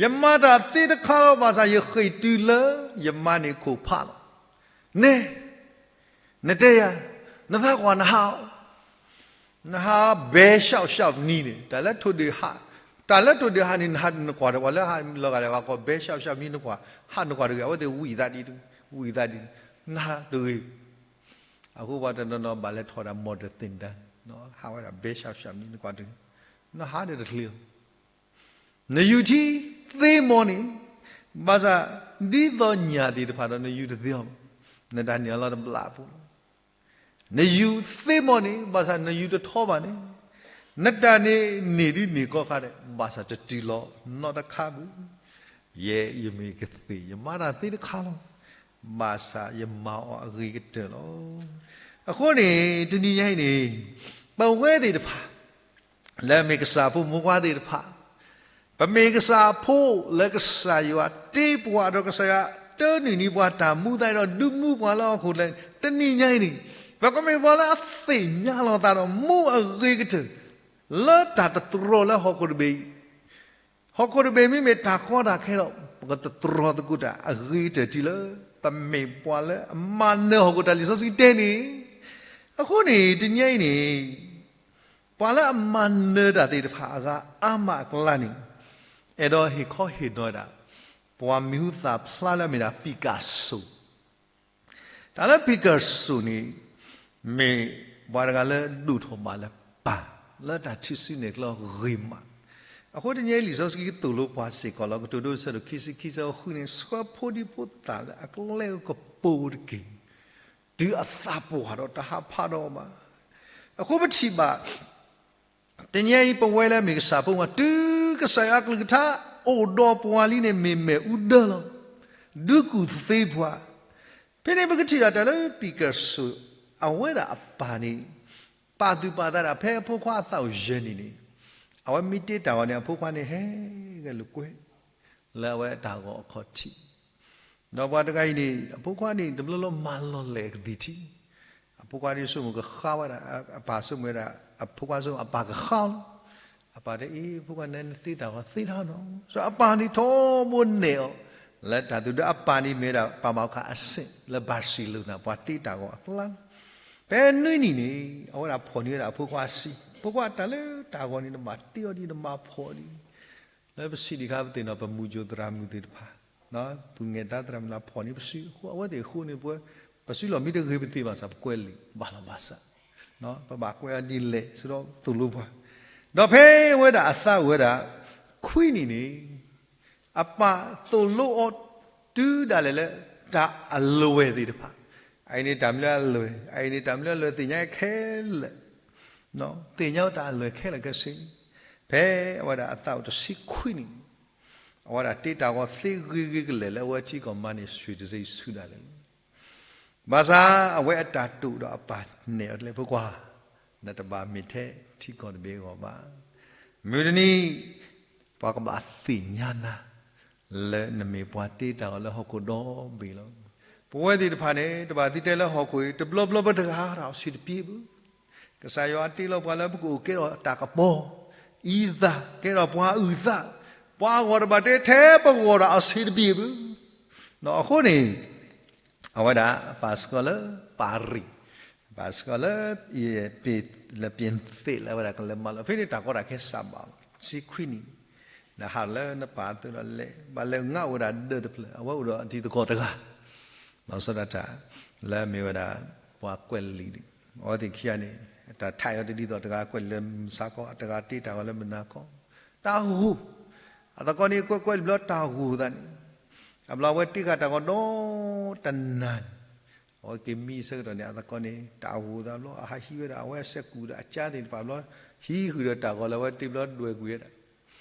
ယမၤတၢ်သ့တခါလီၤ ဘၣ်ဆၣ်ယဃ့ၢ်တုၤလၢ ယမၤန့ၢ်ခိၣ်ဖးလီၤ. နဲ, နတဲယၤ, နသးကွၢ်နဟး, နဟးဘဲရှောက်ရှောက်နံၤန့ၣ် တၢ်လၢထိၣ်ဒ့ၣ်ဟး, တၢ်လၢထိၣ်ဒ့ၣ်ဟးန့ၣ် နဟးနကွၢ်ဒီးပှၤလၢဟးလီၤဂာ်ဒီး ပှၤကိးဘဲရှောက်ရှောက်နံၤ နကွၢ်, ဟးနကွၢ်တဂ့ၤ အဝဲသ့ၣ်ဝံၣ်သးဒ်, ဝံၣ်သးဒ်, နဟးတဂ့ၤ. အဃိပှၤတနီၤနီၤဘၣ်လဲၤထီၣ်ဒၣ် မော်တော်သင်တန်း, ဟးဝဲဒၣ်ဘဲရှောက်ရှောက်နံၤ နကွၢ်တဂ့ၤ, နဟးဒီးတချ့လီၤ. နယူၤထံသ့မီၢ်န့ၣ်, ဘၣ်ဆၣ်ဒ်သိးညၣ်သ့ၣ်တဖၣ်ဒီး နယူၤတသ့အီၤ, နတၢ်န့ၢ်အလီၤတဘျးအပူၤလီၤ. နယူၤသ့မီၢ်န့ၣ် ဘၣ်ဆၣ်နယူၤတထီဘၣ်န့ၣ်, နတၢ်န့ၣ်န့ၢ်ဒ်န့ၢ်ကီခါဒီး ဘၣ်ဆၣ်တတုၤလီၤနီတခါဘၣ်. ယဲယမ့ၢ်ကသ့ၣ် ယမၤတၢ်သ့တခါလီၤ, ဘၣ်ဆၣ်ယမၤအီၤအဂ့ၤကတၢၢ်လီၤ. အဃိန့ၣ် တနံၤညါအံၤန့ၣ် ပဝဲသ့ၣ်တဖၣ် လၢမ့ၢ်ကစၢ်ဖိမုၣ်ဖိခွါသ့ၣ်တဖၣ်, ပမ့ၢ်ကစၢ်အဖိလၢကစၢ်ယွၤတ့ပှၤဒီးကစၢ်ယွၤတၢနုာ်န့ၢ်ပှၤတၢ်မူသးဒီးဒုးမူပှၤလၢဟီၣ်ခိၣ်လဲၣ်, တနံၤညါအံၤန့ၣ် ပကမ့ၢ်ပှၤလၢအသ့ၣ်ညါလီၤသးဒီးမူအဂ့ၤကတၢၢ် လၢတၢ်တတြီၤလၢဟီၣ်ခိၣ်တဘ့ၣ်အံၤ, ဟီၣ်ခိၣ်တဘ့ၣ်မ့မ့ၢ်တၢ်ကီတၢ်ခဲဒီး ပကတတြီၤသကိးတၢ်အဂ့ၤကတၢၢ်တုၤလၢ ပ ပမ့ၢ်ပှၤလၢအမၤနၢၤဟီၣ်ခိၣ်တၢ်လံာ်စီဆှံတဲန့ၣ်, အဃိန့ၣ် တနံၤအံၤန့ၣ် ပှၤလၢအမၤနၢၤတၢ်သ့ၣ်တဖၣ်အဂၤအါမးအကျါန့ၣ် အဲၣ်ဒိးဟ့ၣ်ခီဟ့ၣ်နီၤဝဲဒၣ် ပှၤမံၤဟူသၣ်ဖျါလၢအမ့ၢ်ဒၣ် Picasso တၢ်လၢ Picasso န့ၣ် မ့ၢ်ပှၤတဂၤလၢဒိၣ်ထီၣ်ဘၣ်လၢပၢ် လၢတၢ်ထုးစုနဲၣ်ကျဲဂ့ၤမး, အဃိတနံၤအံၤလံာ်စီဆှံကသိၣ်လိပှၤစ့ၢ်ကီးလီၤ. ကတိၤဒိဆၢဒိၣ်ခံဆံခံ ဆၢဖိဃုန့ၣ် ဆှၢဖိဒံဖိသၣ်လၢအကျဲဧိၤကပိၤတက့ၢ်, တုၤအသးပှၢ်ဒီးတဟးဖးဒီးအီၤဘၣ်. အဃိပထံၣ်ဘၣ် တနံၤအံၤပဝဲလၢအမ့ၢ်ကစၢ်ဖိမး တုၤကစၢ်ယွၤအကလုၢ်ကထါအိၣ်ဒီးပှၤလံန့ၣ် မ့ၢ်မ့ၣ်အူဒၢလီၤ. ဒုးကူၣ်သ့ပှၤ. ဖဲန့ၣ်ပကထံၣ်ဘၣ်တၢ်လၢ Picasso အဝဲဒၣ်အပၢ်န့ၣ် ပာ်သူၣ်ပာ်သးဒၣ် ဖဲအဖိခွါအသးအိၣ်ယဲၢ်နံၣ်န့ၣ် အဝဲမ့ၢ်တ့တၢ်ဂီၤန့ၣ် အဖိခွါန့ၣ်ဟဲဂဲၤလိာ်ကွဲ လၢအဝဲအတၢ်ဂီၤအခီၣ်ထံး ဒီးပှၤတဂၤအံၤန့ၣ် အဖိခွါန့ၣ် တဘျီလၢမၤလီၤလဲာ်ကသံၣ်ထံ, အဖိခွါဒ်ဆိကမိၣ်ကဃါဝဲဒၣ်, အပၢ်ဆိကမိၣ်ဝဲဒၣ်, အဖိခွါဆိကမိၣ်အပၢ်ကဃါလီၤ. အပၢ်တဲအံၤ ဖိခွါ နတ့တၢ်ဂီၤသ့ထီၣ်နီၤ. ဆိအပၢ်န့ၣ်ထီဘိနဲၣ်အီၤ လၢတၢ်သူၣ်ဒၢအပၢ်န့ၣ်မ့ၢ်ဝဲဒၣ် ပၢ်မၤခးအဆ့ၣ် လၢ Barcelona ပှၤတ့တၢ်ဂီၤအကျါလီၤ. ဖဲနွံနံၣ်န့ၣ် အဝဲဒၣ်ဖီၣ်န့ၢ်ဝဲဒၣ်အဖိခွါအစု, ဖိခွါတၢ်လၢတၢ်ဂီၤန့ၣ် နဘၣ်တ့အီၤဒံး နဘၣ်ဖီၣ်ဒံး လၢပစံးဒံးခါ ပသ့ၣ်နီၣ်ပမူကၠိသရၣ်မုၣ်သ့ၣ်တဖၣ်, ပူၤငဲၢ်တၢ်သရၣ်မုၣ်လၢဖီၣ်န့ၢ်ပစု, အဃိအဝဲသ့ၣ်အဃိန့ၣ် ပဝဲ ပစုလီၢ်မ့ၢ်တဂ့ၤပသ့ဘၣ်ဆၣ် ပကွဲးလံာ်ဘၣ်လီၤဘၣ်ဆၣ်, ပဘၣ်ကွဲးအီၤဒ်လဲၣ် ဆိဒီးသိၣ်လိပှၤ, ဒီးဖဲအဝဲဒၣ်အသးအိၣ်ဝဲဒၣ် ခွံနံၣ်န့ၣ် အပၢ်သိၣ်လိအီၤ တုၤဒၣ်လဲာ်လၢ တၢ်အလွဲၢ်သ့ၣ်တဖၣ်, အအံၤန့ၣ်တၢ်မနုၤအလွဲၢ်, အအံၤန့ၣ်တၢ်မနုၤအလွဲၢ် သ့ၣ်ညါခဲလၢာ်, သ့ၣ်ညါဝဲတၢ်အလွဲၢ်ခဲလၢာ်ခဲဆ့, ဖဲအဝဲဒၣ်အသးအိၣ်တဆံခွံနံၣ်န့ၣ် အဝဲဒၣ်တ့တၢ်ဂီၤသ့ဂ့ၤဂ့ၤကလဲာ်လၢအဝဲထံကီၢ်မၤန့ၢ် ရွှေတံဆိပ် ဆူဒၣ်လဲာ်လီၤ. ဘၣ်ဆၣ်အဝဲအတၢ်တိာ်ဒီးအပၢ်နဲၣ်အီၤတလဲ ဖိခွါ, နတဘၣ်မ့ၢ်ထဲထံကီၢ်တဘ့ၣ်အဂီၢ်ဘၣ်. မုၢ်တနံၤ ပှၤကဘၣ်သ့ၣ်ညါနၤ လၢနမ့ၢ်ပှၤတ့တၢ်ဂီၤလၢဟီၣ်ခိၣ်ဒီဘ့ၣ်လီၤ. ပဝဲသ့ၣ်တဖၣ်န့ၣ် တဘၣ်သံတဲလၢဟီၣ်ခိၣ်အံၤ တဘျီဘျီပတဂၤဒီးအစ့တပံၤဘၣ်. ကစၢ်ယွၤတ့လီၤပှၤလၢပကအိၣ်ကဲထီၣ်တၢ်ကပီၤ, အံသၣ်, ကဲထီၣ်ပှၤအုၣ်သး, ပှၤအဂီၢ်တဘၣ်တဲထဲပဂီၢ်ဒီးအစ့တပံၤဘၣ်. အဃိန့ၣ် အဝဲဒၣ်ပာ်စ့ၢ်ကီးလၢ Paris, ပာ်စ့ၢ်ကီးလၢ လၢ ပြင်သစ် လၢအဝဲဒၣ်ကလဲၤမၤလီၤ ဖဲန့ၣ်တၢ်ကီတၢ်ခဲစးဘၣ်လီၤ. တဆံခွံနံၣ် နဟးလၢနပၢ်အသိးဒီးလဲၤ ဘၣ်လဲၤငါအိၣ်ဝဲဒၣ်ဒၢးတဖျၢၣ် အဝဲအိၣ်ဒီးအတံၤသကိးတဂၤ လီၤဆီဒၣ်တၢ် လၢအမ့ၢ်ဝဲဒၣ် ပှၤကွဲးလံာ်န့ၣ် အဝဲသ့ၣ်ခံဂၤန့ၣ် တၢ်ထဲးအီၤတဒ်သိး တဂၤကွဲးလံာ်လၢမုၢ်ဆါခီ တဂၤတ့တၢ်ဂီၤလၢမုၢ်နၤခီ တၢ်ဂိၢ် အသကိးန့ၣ် ကွဲးကွဲးလံာ်ဘျီတၢ်ဂိၢ်သးန့ၣ် အဘျီအဝဲတ့ဃာ်တၢ်ဂီၤဒီတနၤန့ၣ် အဝဲက့ၤမံအဆၢကတီၢ်န့ၣ် အသကိးန့ၣ် တၢ်ဂိၢ်သးဘျီ အဟးဟံးဝဲဒၣ် အဝဲစဲးကူၣ်ဒီးအကၠါသ့ၣ်တဖၣ်ဘျီ ဟံးဃုာ်ဒီးတၢ်ဂီၤလၢအဝဲတ့ဘျီဒွဲၣ်ကွံာ်ဝဲဒၣ်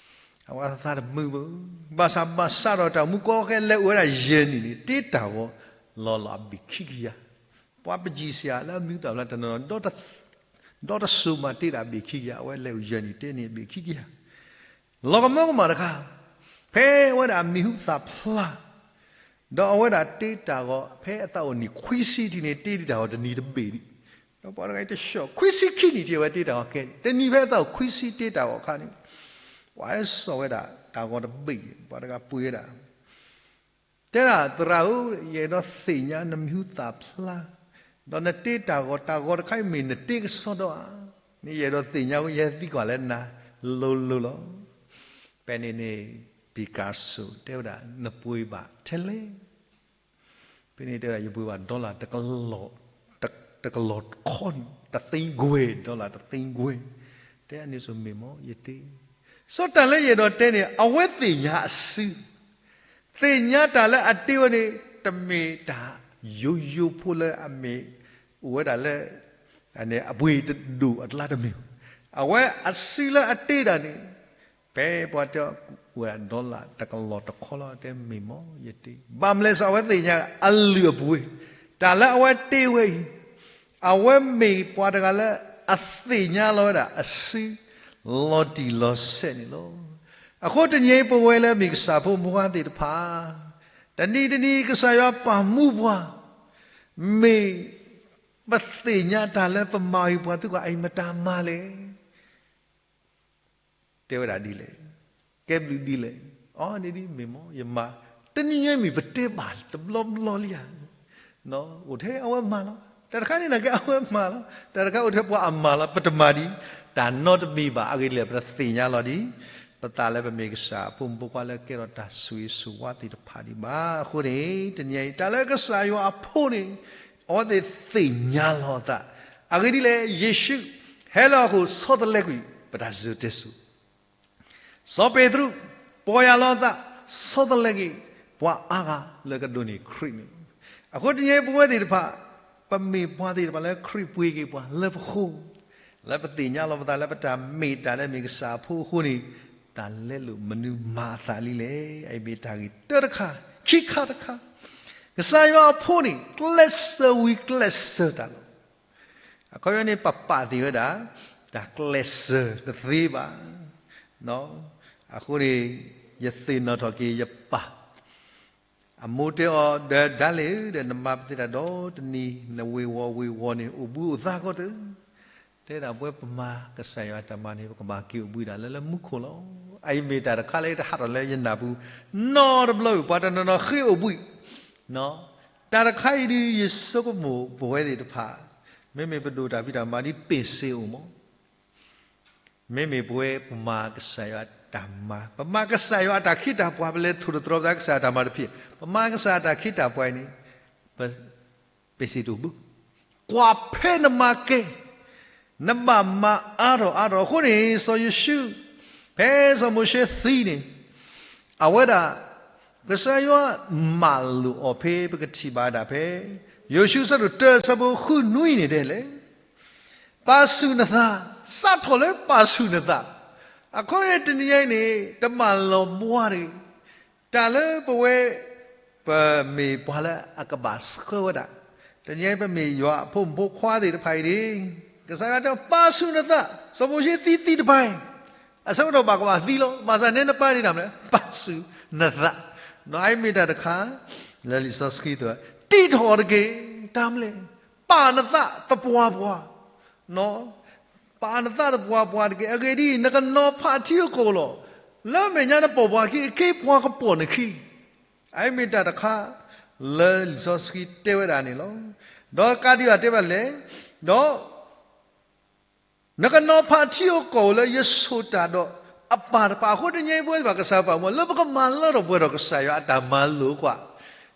အဝဲသးတမုာ်ဘၣ်. ဘၣ်ဆၣ်ဘၣ်ဆၣ်ဒီးတၢ်မူကီခဲလၢာ်အိၣ်ဝဲဒၣ်ယဲၢ်နံၣ်န့ၣ် တ့တၢ်ဂီၤလီၤလီၤအဘ့ၣ်ခံကယၤ. ပှၤပကံၢ်စယၤလၢအမံၤသၣ်ဖျါတနီၤနီၤ ဒီတစိၤမးတ့ဒၣ်အဘ့ၣ်ခံကယၤ အဝဲလဲၤအိၣ်ယဲၢ်နံၣ်တ့န့ၣ်အဘ့ၣ်ခံကယၤ လီၤကမၢကမၣ်တခါ ဖဲအဝဲဒၣ်အမံၤဟူသၣ်ဖျါ ဒီးအဝဲဒၣ်တ့တၢ်ဂီၤ ဖဲအသးအိၣ်နံၣ်ခွံဆံထံၣ်န့ၣ် တ့ဒံးတၢ်ဂီၤတနံၤတဘ့ၣ်ဒံး. ဒီးပှၤတဂၤအံၤတဆှီ ခွံဆံခံနံၣ်ထံၣ်အဝဲတ့တၢ်ဂီၤခဲ တနံၤဖဲအသးအိၣ်ခွံဆံတ့တၢ်ဂီၤအခါန့ၣ် ပှၤဟဲစိာ်ဝဲဒၣ်တၢ်ဂီၤတဘ့ၣ် ပှၤတဂၤပှ့ၤဝဲဒၣ် တဲဒၣ် သရၣ်ဧၢ, ယအဲၣ်ဒိးသ့ၣ်ညါနမံၤဟူသၣ်ဖျါ, ဒီးနတ့တၢ်ဂီၤ တၢ်ဂီၤတခါအံၤမ့ၢ်နတ့ကစီဒီဧါ, န့ၣ်ယအဲၣ်ဒိးသ့ၣ်ညါ ယဟဲသံကွၢ်လၢနၤလိၤလိၤလီၤ. ဖဲန့ၣ်န့ၣ် Picasso တဲဝဲဒၣ် နပှ့ၤဘၣ်ထဲလဲၣ်. ဖဲန့ၣ်တဲဝဲဒၣ် ယပှ့ၤဘၣ် dollar တကလီၢ်တခီ တသ့ကွဲၢ် dollar တသ့ကွဲၢ်. တဲအန့ၣ်စိမ့ၢ်မ့ၢ် ယတ့ စီၤတၢ်လၢယအဲၣ်ဒိးတဲန့ၣ် အဝဲသ့ၣ်ညါအစု, သ့ၣ်ညါတၢ်လၢအတ့ဝဲန့ၣ် တမ့ၢ်တၢ်ယိယိဖိလၢအမ့ၢ်အိၣ်ဝဲဒၣ်လၢ အပှ့ၤတဒိၣ်အကျါတမ့ၢ်ဘၣ်. အဝဲအစုလၢအတ့ဒၣ်န့ၣ် ဖဲပှၤတဲဝဲဒၣ် dollar တကလီၢ်တခီလီၤ တဲမ့ၢ်မ့ၢ်ယတ့, ဘၣ်မလဲၣ်စီ အဝဲသ့ၣ်ညါအလုၢ်အပှ့ၤ, တၢ်လၢအဝဲတ့ဝဲအံၤ အဝဲမ့ၢ်ပှၤတဂၤလၢအသ့ၣ်ညါလီၤဝဲဒၣ်အစု လီၤတံၢ်လီၤဆဲးန့ၣ်လီၤ. အဃိတနံၤအံၤ ပဝဲလၢမ့ၢ်ကစၢ်ဖိမုၢ်ဂၤသ့ၣ်တဖၣ် တနံၤတနံၤ ကစၢ်ယွၤပာ်မူပှၤ မ့ၢ်ပသ့ၣ်ညါတၢ်လၢပမၤအံၤပှၤသ့ၣ်တဖၣ်အံၤမတၤမၤလဲၣ်. တဲဝဲဒၣ်ဒ်လဲၣ်, ကဲဘျုးဒ်လဲၣ်, အီၤန့ၣ်ဒ်မ့ၢ်မ့ၢ်ယမၤ, တနံၤညါမ့ၢ်ပတဲဘၣ်တဘျီဘျီလံဧါ. အိၣ်ထဲအဝဲမၤလီၤ. တၢ်တခါန့ၣ်နာ်က့အဝဲမၤလီၤ. တၢ်တခါအိၣ်ထဲပှၤအမၤလီၤ. ပတမၤဒံးတၢ်နီတမံၤဘၣ်. အဂ့ၢ်ဒ်လဲၣ် ပတသ့ၣ်ညါလီၤဒံး ပသးလၢပမ့ၢ်ကစၢ်အဖိမုၣ်ဖိခွါလၢကဲထီၣ်တၢ်ဆိၣ်ဂ့ၤဆိၣ်ဝါသ့ၣ်တဖၣ်ဒံးဘၣ်. အဃိန့ၣ် တနံၤအံၤ တၢ်လၢကစၢ်ယွၤအဖိန့ၣ် အဝဲသ့ၣ်သ့ၣ်ညါလီၤအသး. အဂ့ၢ်ဒ်လဲၣ် ယ့ၣ်ၡူးဟဲလီၤအဃိ ဆီတလဲကွံာ်ပတၢ်စၢၤတဲစိၤ စီၤပ့းတရူး ပီၢ်ယၢ်လီၤအသး ဆီတလဲက့ၤ ပှၤအါဂၤလၢကဒိးန့ၢ်ခရံာ်န့ၣ်လီၤ. အဃိတနံၤအံၤပဝဲသ့ၣ်တဖၣ် ပမ့ၢ်ပှၤသ့ၣ်တဖၣ်လၢခရံာ်ပှ့ၤက့ၤပှၤလၢပဃိ လၢပသ့ၣ်ညါလီၤပသးလၢပတၢ်မ့ၢ်တၢ်လၢမ့ၢ်ကစၢ်အဖိအဃိန့ၣ် တၢ်လဲလိာ်မနုၤမၤအသးလံလဲၣ်. အအံၤမ့ၢ်တၢ်ဂ့ၢ်တၢတခါ, ခံခါတခါ, ကစၢ်ယွၤအဖိန့ၣ် ကျဲးစၢးဝံၤကျဲးစၢးတၢ်လီၤ. အခီပညီန့ၣ် ပပာ်သ့ၣ်ဝဲဒၣ် တၢ်ကျဲးစၢးတသ့ဘၣ်. အဃိန့ၣ် ယသ့ၣ်နီၣ်ထီၣ်က့ၤယပၢ်, အမိၢ်တဲအီၤ ဒီးဒၣ်လဲာ်ဧၢ, ဒီးနမၤပသ့တၢ်ဒီတနံၤ နဝ့ၤဝီၤဝ့ၤဝီၤန့ၣ် အိၣ်ဘှံးအိၣ်သါကီတၢၢ်. တဲဒၣ်ပဝဲပမၤကစၢ်ယွၤအတၢ်မၤန့ၣ် ပကဘၣ်က့ၤအိၣ်ဘှံးဒၣ်လၢလၢမူခိၣ်လီၤ. အအံၤမ့ၢ်တၢ်တခါလၢတဟးထီၣ်လၢယနၢ်ပူၤ, နီတဘျီအံၤ ပှၤတနီၤနီၤဃ့အိၣ်ဘှံး တၢ်တခါအံၤဒုး ယဆိကမိၣ်ပဝဲသ့ၣ်တဖၣ် မ့မ့ၢ်ပဒိၣ်တၢ်ဖံးတၢ်မၤဒ် ပ့ၢ်စ့အိၣ်မး, မ့မ့ၢ်ပဝဲပမၤကစၢ်ယွၤအတၢ်မၤ, ပမၤကစၢ်ယွၤအတၢ်ခ့တၢ်ပှၤ, ပလဲၤထိၣ်သတြီၤပသးကစၢ်အတၢ်မၤတဖၣ်, ပမၤကစၢ်အတၢ်ခ့တၢ်ပှၤအံၤန့ၣ် ပ့ၢ်စ့တအိၣ်ဘှံး, ကွၢ်ဖဲနမၤကဲ နဘၣ်မၤအါထီၣ်အါထီၣ်. အဃိန့ၣ် စီၤယိၤၡူး ဖဲစီၤမိၤၡ့သံန့ၣ် အဝဲဒၣ် ကစၢ်ယွၤမၤလိာ်အီၤဖဲ ပကထံၣ်ဘၣ်ဒၣ်ဖဲ ယိၤၡူအဆၢဒိၣ်တၢ အဆၢဖိဃုနွံန့ၣ်ဒ်လဲၣ်, ပာ်ဆူၣ်နသး, စးထီၣ်လၢပာ်ဆူၣ်နသး. အခီပညီတနံၤညါအံၤန့ၣ် တမၤလီၤဘှါတဂ့ၤ တၢ်လၢပဝဲ ပမ့ၢ်ပှၤလၢအကဘၣ်ဆှၢဝဲဒၣ်, တနံၤညါအံၤပမ့ၢ်ယွၤအဖိမုၣ်ဖိခွါသ့ၣ်တဖၣ်အံၤန့ၣ် ကစၢ်ယွၤတဲပာ်ဆူၣ်နသး, စီၤမိၤၡ့သံသံတဖၣ်အံၤ အဆၢကတီၢ်ဘၣ်ကဘၣ်သံလီၤ. ဘၣ်ဆၣ်နဲနပၢ်ဒၣ်မလဲၣ်, ပာ်ဆူၣ်နသး. အအံၤမ့ၢ်တၢ်တခါ လၢလံာ်စီဆှံတဲ တံးထီၣ်အီၤတက့ၢ်, တၢ်မလဲၣ်, ပာ်နသးသပှၢ်ပှၢ် ပာ်နသးသပှၢ်ပှၢ်တက့ၢ်. အဂ့ၢ်ဒ်အံၤ, နကနီၤဖးထံအကိာ်လီၤ. လၢမဲာ်ညါနပိာ်ပှၤခံ, အခ့အပှၤကပိာ်နခံ. အအံၤမ့ၢ်တၢ်တခါ လၢလံာ်စီဆှံတဲဝဲဒၣ်န့ၣ်လီၤ. ဒီးကးဒံးဘၣ်တဲဘၣ်လဲၣ်, ဒီး နကနီၤဖးထံအကိာ်လၢယဆိၣ်တၢ်ဒီးအပၢ်တဖၣ်အဃိ, တနံၤအံၤပဝဲသ့ၣ်တဖၣ် ကစၢ်ယွၤပာ်မူလၢပကမၤလၢထီၣ်ပှဲၤထီၣ်ကစၢ်ယွၤအတၢ်မၤလိာ်ကွၢ်.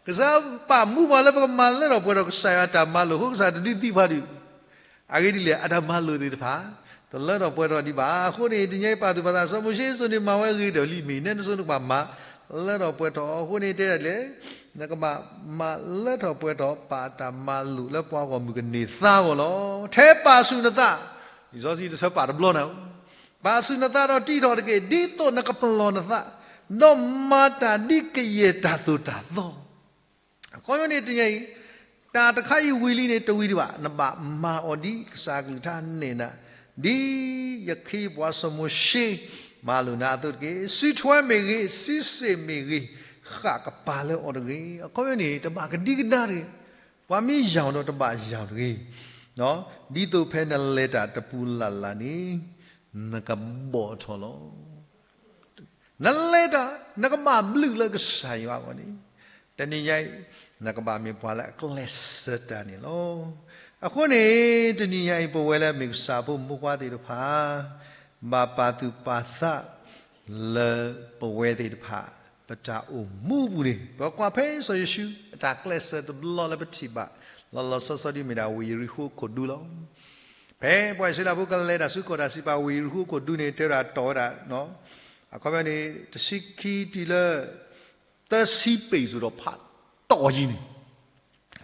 ကစၢ်ယွၤပာ်မူပှၤလၢပကမၤလၢထီၣ်ပှဲၤထီၣ်ကစၢ်ယွၤအတၢ်မၤလိာ်အဃိ ကစၢ်ယွၤတဒုးသံပှၤဒုး အဂ့ၢ်ဒ်လဲၣ်, အတၢ်မၤလိာ်သ့ၣ်တဖၣ် တလၢထီၣ်ပှဲၤထီၣ်ဒံးဘၣ်. အဃိန့ၣ် တနံၤအံၤပာ်သူၣ်ပာ်သး စီၤမိၤၡ့အစိၤန့ၣ် မၤဝဲဂ့ၤဒီးလံ, မ့ၢ်နဲတစိၤနကဘၣ်မၤလၢထီၣ်ပှဲၤထီၣ်အဃိန့ၣ် တဲဒၣ်လဲၣ်, နကဘၣ်မၤလၢထီၣ်ပှဲၤထီၣ် ပာ်တၢ်မၤလိာ်လၢပှၤဂီၢ်မုၢ်ကန့ၢ်သါအဂီၢ်လီၤ. ထဲပာ်ဆူၣ်နသး, လံာ်စီဆှံတဆၢပာ်တဘျီနၤ, ပာ်ဆူၣ်နသးဒီးတံးထီၣ်တက့ၢ်, ဒ်သိးနကပလီၢ်နသး, ဒီးမၤတၢ်ဒ်ကယဲၢ်တၢ်သိၣ်တၢ်သီ အခီပညီန့ၣ် တနံၤအံၤ တၢ်တခါအံၤဝံၤလံန့ၣ် တဝံၤဒံးဘၣ်, နဘၣ်မၤအီၤဒ်ကစၢ်အကလုၢ်ကထါနဲၣ်နၤ, ဒ်ယခ့ယပှၤစီၤမိၤၡ့ မၤလိာ်နၤအသိးတက့ၢ်. စုထွဲမ့ၢ်ဂ့ၤ, စုစ့ၣ်မ့ၢ်ဂ့ၤ, ဃၣ်ကပၤလၢအီၤတဂ့ၤ. အခီပညီန့ၣ် တဘၣ်ကဒံကဒါတဂ့ၤ, ပှၤမ့ၢ်ယၢ်အီၤဒီးတဘၣ်ယၢ်အီၤတဂ့ၤ, ဒ်သိးဖဲနလဲၤတၢ်တပူၤလၢ်လၢ်န့ၣ် နကဘီၣ်ထီၣ်လီၤ. နလဲၤတၢ် နကဘၣ်ဘျုးလၢကစၢ်ယွၤအဂီၢ်န့ၣ်, တနံၤညါအံၤ နကဘၣ်မ့ၢ်ပှၤလၢအကျဲးစၢးတၢ်န့ၣ်လီၤ. အဃိန့ၣ် တနံၤညါအံၤ ပဝဲလၢမ့ၢ်ကစၢ်ဖိမုၣ်ဖိခွါသ့ၣ်တဖၣ် ဘၣ်ပာ်သူၣ်ပာ်သး လၢပဝဲသ့ၣ်တဖၣ် ပတၢ်အိၣ်မူအပူၤန့ၣ် ပကွၢ်ဖဲစီၤယိၤၡူ အတၢ်ကျဲးစၢးတဘျီလၢပထံၣ်ဘၣ် လီၤလီၤဆီဆီဒ်မ့ၢ်ဒၣ်ဝ့ၢ်ယရံၣ်ဃိခိၣ်ဒူလီၤ. ဖဲပှၤအံၣ်စရ့လးဖိကလဲၤတၢ်ဆူကီၢ်တၢ်စံးပာ်ဝ့ၢ်ယရံၣ်ဃိခိၣ်ဒူန့ၣ် တဲဝဲဒၣ်တီၢ်ဝဲဒၣ်, အခီပညီန့ၣ် တဆံခံတုၤလၢ သၢဆံပ့ၣ်စိၤဒီးဖးတီၢ်ယံၤန့ၣ်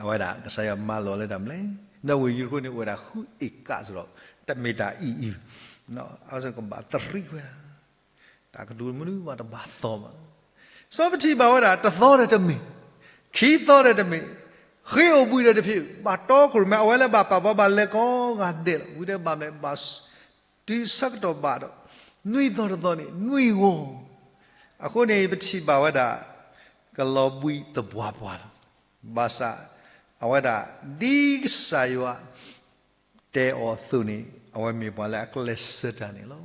အဝဲဒၣ်ကစၢ်ယွၤမၤလိာ်လၢတၢ်မနုၤလဲၣ်, ဒီးဝ့ၢ်ယရံၣ်ဃိန့ၣ် အိၣ်ဝဲဒၣ်ဃုအ့ၣ်ကးစိၤဒီး တမ့ၢ်တၢ်အံၤအံၤ, အဝဲကဘၣ်သရံးဝဲဒၣ် တၢ်ကတိၤမနုၤမးတဘၣ်သီဘၣ်. စီၤပထံၣ်ဘၣ်ဝဲဒၣ် တသီဒီးတမ့ၢ်, ခံသီဒီးတမ့ၢ်, ဃ့အိၣ်ဘှံးဒီးတဖျၢၣ်, ဘၣ်တီခိၣ်ရိၣ်မဲ အဝဲလၢဘၣ်ပာ်ပှၤဘၣ်လဲၤကိးဂၤဒဲးလီၤ. ဝံၤတဲဘၣ်မနုၤလဲၣ်, ဘၣ်တုၤဆၢကတီၢ်ဘၣ်ဒီး နွံသီတသီန့ၣ် နွံဂီၤ. အဃိန့ၣ် ပထံၣ်ဘၣ်ဝဲဒၣ် ကလီၤဘှံးသပှၢ်ပှၢ်လီၤ. ဘၣ်ဆၣ် အဝဲဒၣ် ဒ်ကစၢ်ယွၤ တဲအီၤအသိးန့ၣ် အဝဲမ့ၢ်ပှၤလၢအကျဲးစၢးတၢ်န့ၣ်လီၤ.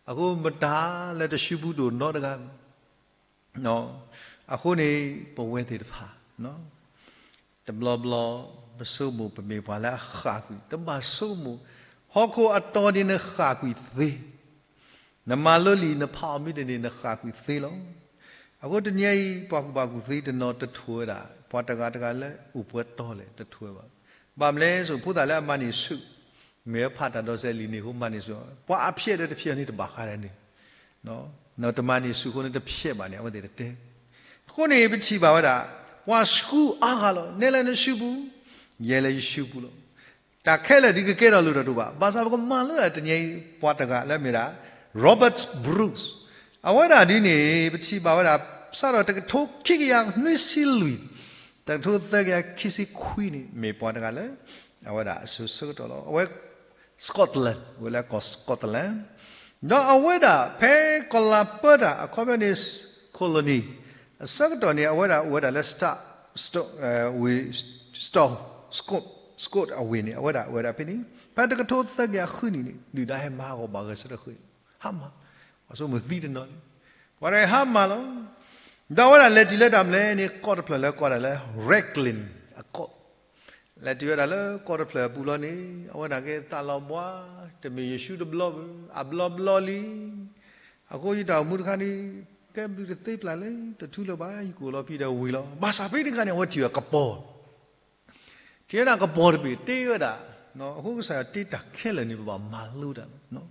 အဃိမတၤလၢတဆူပူၤဒိၣ်နီတဂၤ, အဃိန့ၣ် ပဝဲသ့ၣ်တဖၣ် တ တဘျီဘျီ ပဆိကမိၣ်ပမ့ၢ်ပှၤလၢအဃၣ်ကွံာ်, တဘၣ်ဆိကမိၣ်, ဟီၣ်ခိၣ်အတီၤဒ်နဃၣ်ကွံာ်သ့, နမၤလိလံာ်နဖးအီၤမ့ၢ်တန့ၢ် နဃၣ်ကွံာ်သ့လီၤ. အဃိတနံၤအံၤ ပှၤကူၣ်ဘၣ်ကူၣ်သ့တနီၤတထိၣ်ဝဲဒၣ် ပှၤတဂၤတဂၤလၢအိၣ်ပှဲၤတီလဲၣ် တထိၣ်ဝဲဘၣ်. ဘၣ်မနုၤလဲၣ်, ဖိသၣ်လၢအမၤန့ၢ်ဆူၣ်, မ့ၢ်ဖးတၢ်ဒီးစဲးလံာ်န့ၣ်အဃိမၤန့ၢ်ဆူၣ်, ပှၤအဖျဲးဒီးတဖျဲးန့ၣ်တဘၣ်ဃးဒၣ်န့ၣ် တမၤန့ၢ်ဆူၣ်အဃိန့ၣ်တဖျဲးဘၣ်န့ၣ် အဝဲသ့ၣ်တတဲ. အဃိန့ၣ် ပထံၣ်ဘၣ်ဝဲဒၣ် ပှၤဆှူအါဂၤလီၤ. နဲလၢနစုပူၤ, ယဲလၢယစုပူၤလီၤ. တၢ်ခဲလၢာ်ဒ်ကကဲထီၣ်လိၣ်ထီၣ်တအိၣ်ဘၣ်. ဘၣ်ဆၣ်ပကမၤလိတၢ်တနံၤအံၤ ပှၤတဂၤလၢအမ့ၢ်ဒၣ် Robert Bruce, အဝဲဒၣ်ဒ်န့ၣ် ပထံၣ်ဘၣ်ဝဲဒၣ် စးထီၣ်တကထိခံကယၤနွံဆံလွံၢ်, တကထိသၢကယၤခံဆံခွံန့ၣ် မ့ၢ်ပှၤတဂၤလၢ အဝဲဒၣ်အစိၤဆၢကတီၢ်လီၤ. အဝဲ Scotland, ဝဲလၢကီၢ် Scotland, ဒီးအဝဲဒၣ်ဖဲကီၢ်လၤပၢတၢ် အခီပညီန့ၣ် colony အဆၢကတီၢ်န့ၣ် အဝဲဒၣ်အိၣ်ဝဲဒၣ်လၢ Star, Sto, ဝ့ၢ် Star, Scot, Scot အဝ့ၢ်န့ၣ် အဝဲဒၣ်အိၣ်ဝဲဒၣ်ဖဲန့ၣ် ဖဲတကထိသၢကယၤဃုနံၣ်န့ၣ် ဒုၣ်ဒါဟဲမၤဟးဂီၤဘၣ်ဂဲၤဆၢထၢၣ်ဃုာ်န့ၣ် ဟါမၢ်, ပှၤဆိကမိၣ်သံတနီၤန့ၣ် ပှၤတဂၤဟါမၢ်လီၤ. ဒီးအဝဲဒၣ်လဲၤတုၤလၢတၢ်မနုၤလဲၣ်န့ၣ် ကီၢ်တဖျၢၣ်လၢကိးဒၣ်လၢ Raglan အကီၢ် လဲၤတုၤဝဲဒၣ်လၢကီၢ်တဖျၢၣ်အပူၤလီၤန့ၣ် အဝဲဒၣ်ကဲသးလီၤဘှါ, တမ့ၢ်ယစုတဘျီဘၣ်, အဘျီဘျီလံ. အဃိယတၢ်အိၣ်မူတခါန့ၣ် ကဲဘျုးတသ့ပျၢ်လၢ တထူလၢၤဘၣ်, ယကအိၣ်လီၤဖံဒီးဝံၤလီၤ. ဘၣ်ဆၣ်ဖဲန့ၣ်တခါန့ၣ် အဝဲထံၣ်ဝဲကပီၤ ထံၣ်ဝဲဒၣ်ကပီၤတဘ့ၣ်တ့ဝဲဒၣ်, အဃိကစၢ်ယွၤတ့တၢ်ခဲလၢာ်န့ၣ် ပဘၣ်မၤလိတၢ်လီၤ.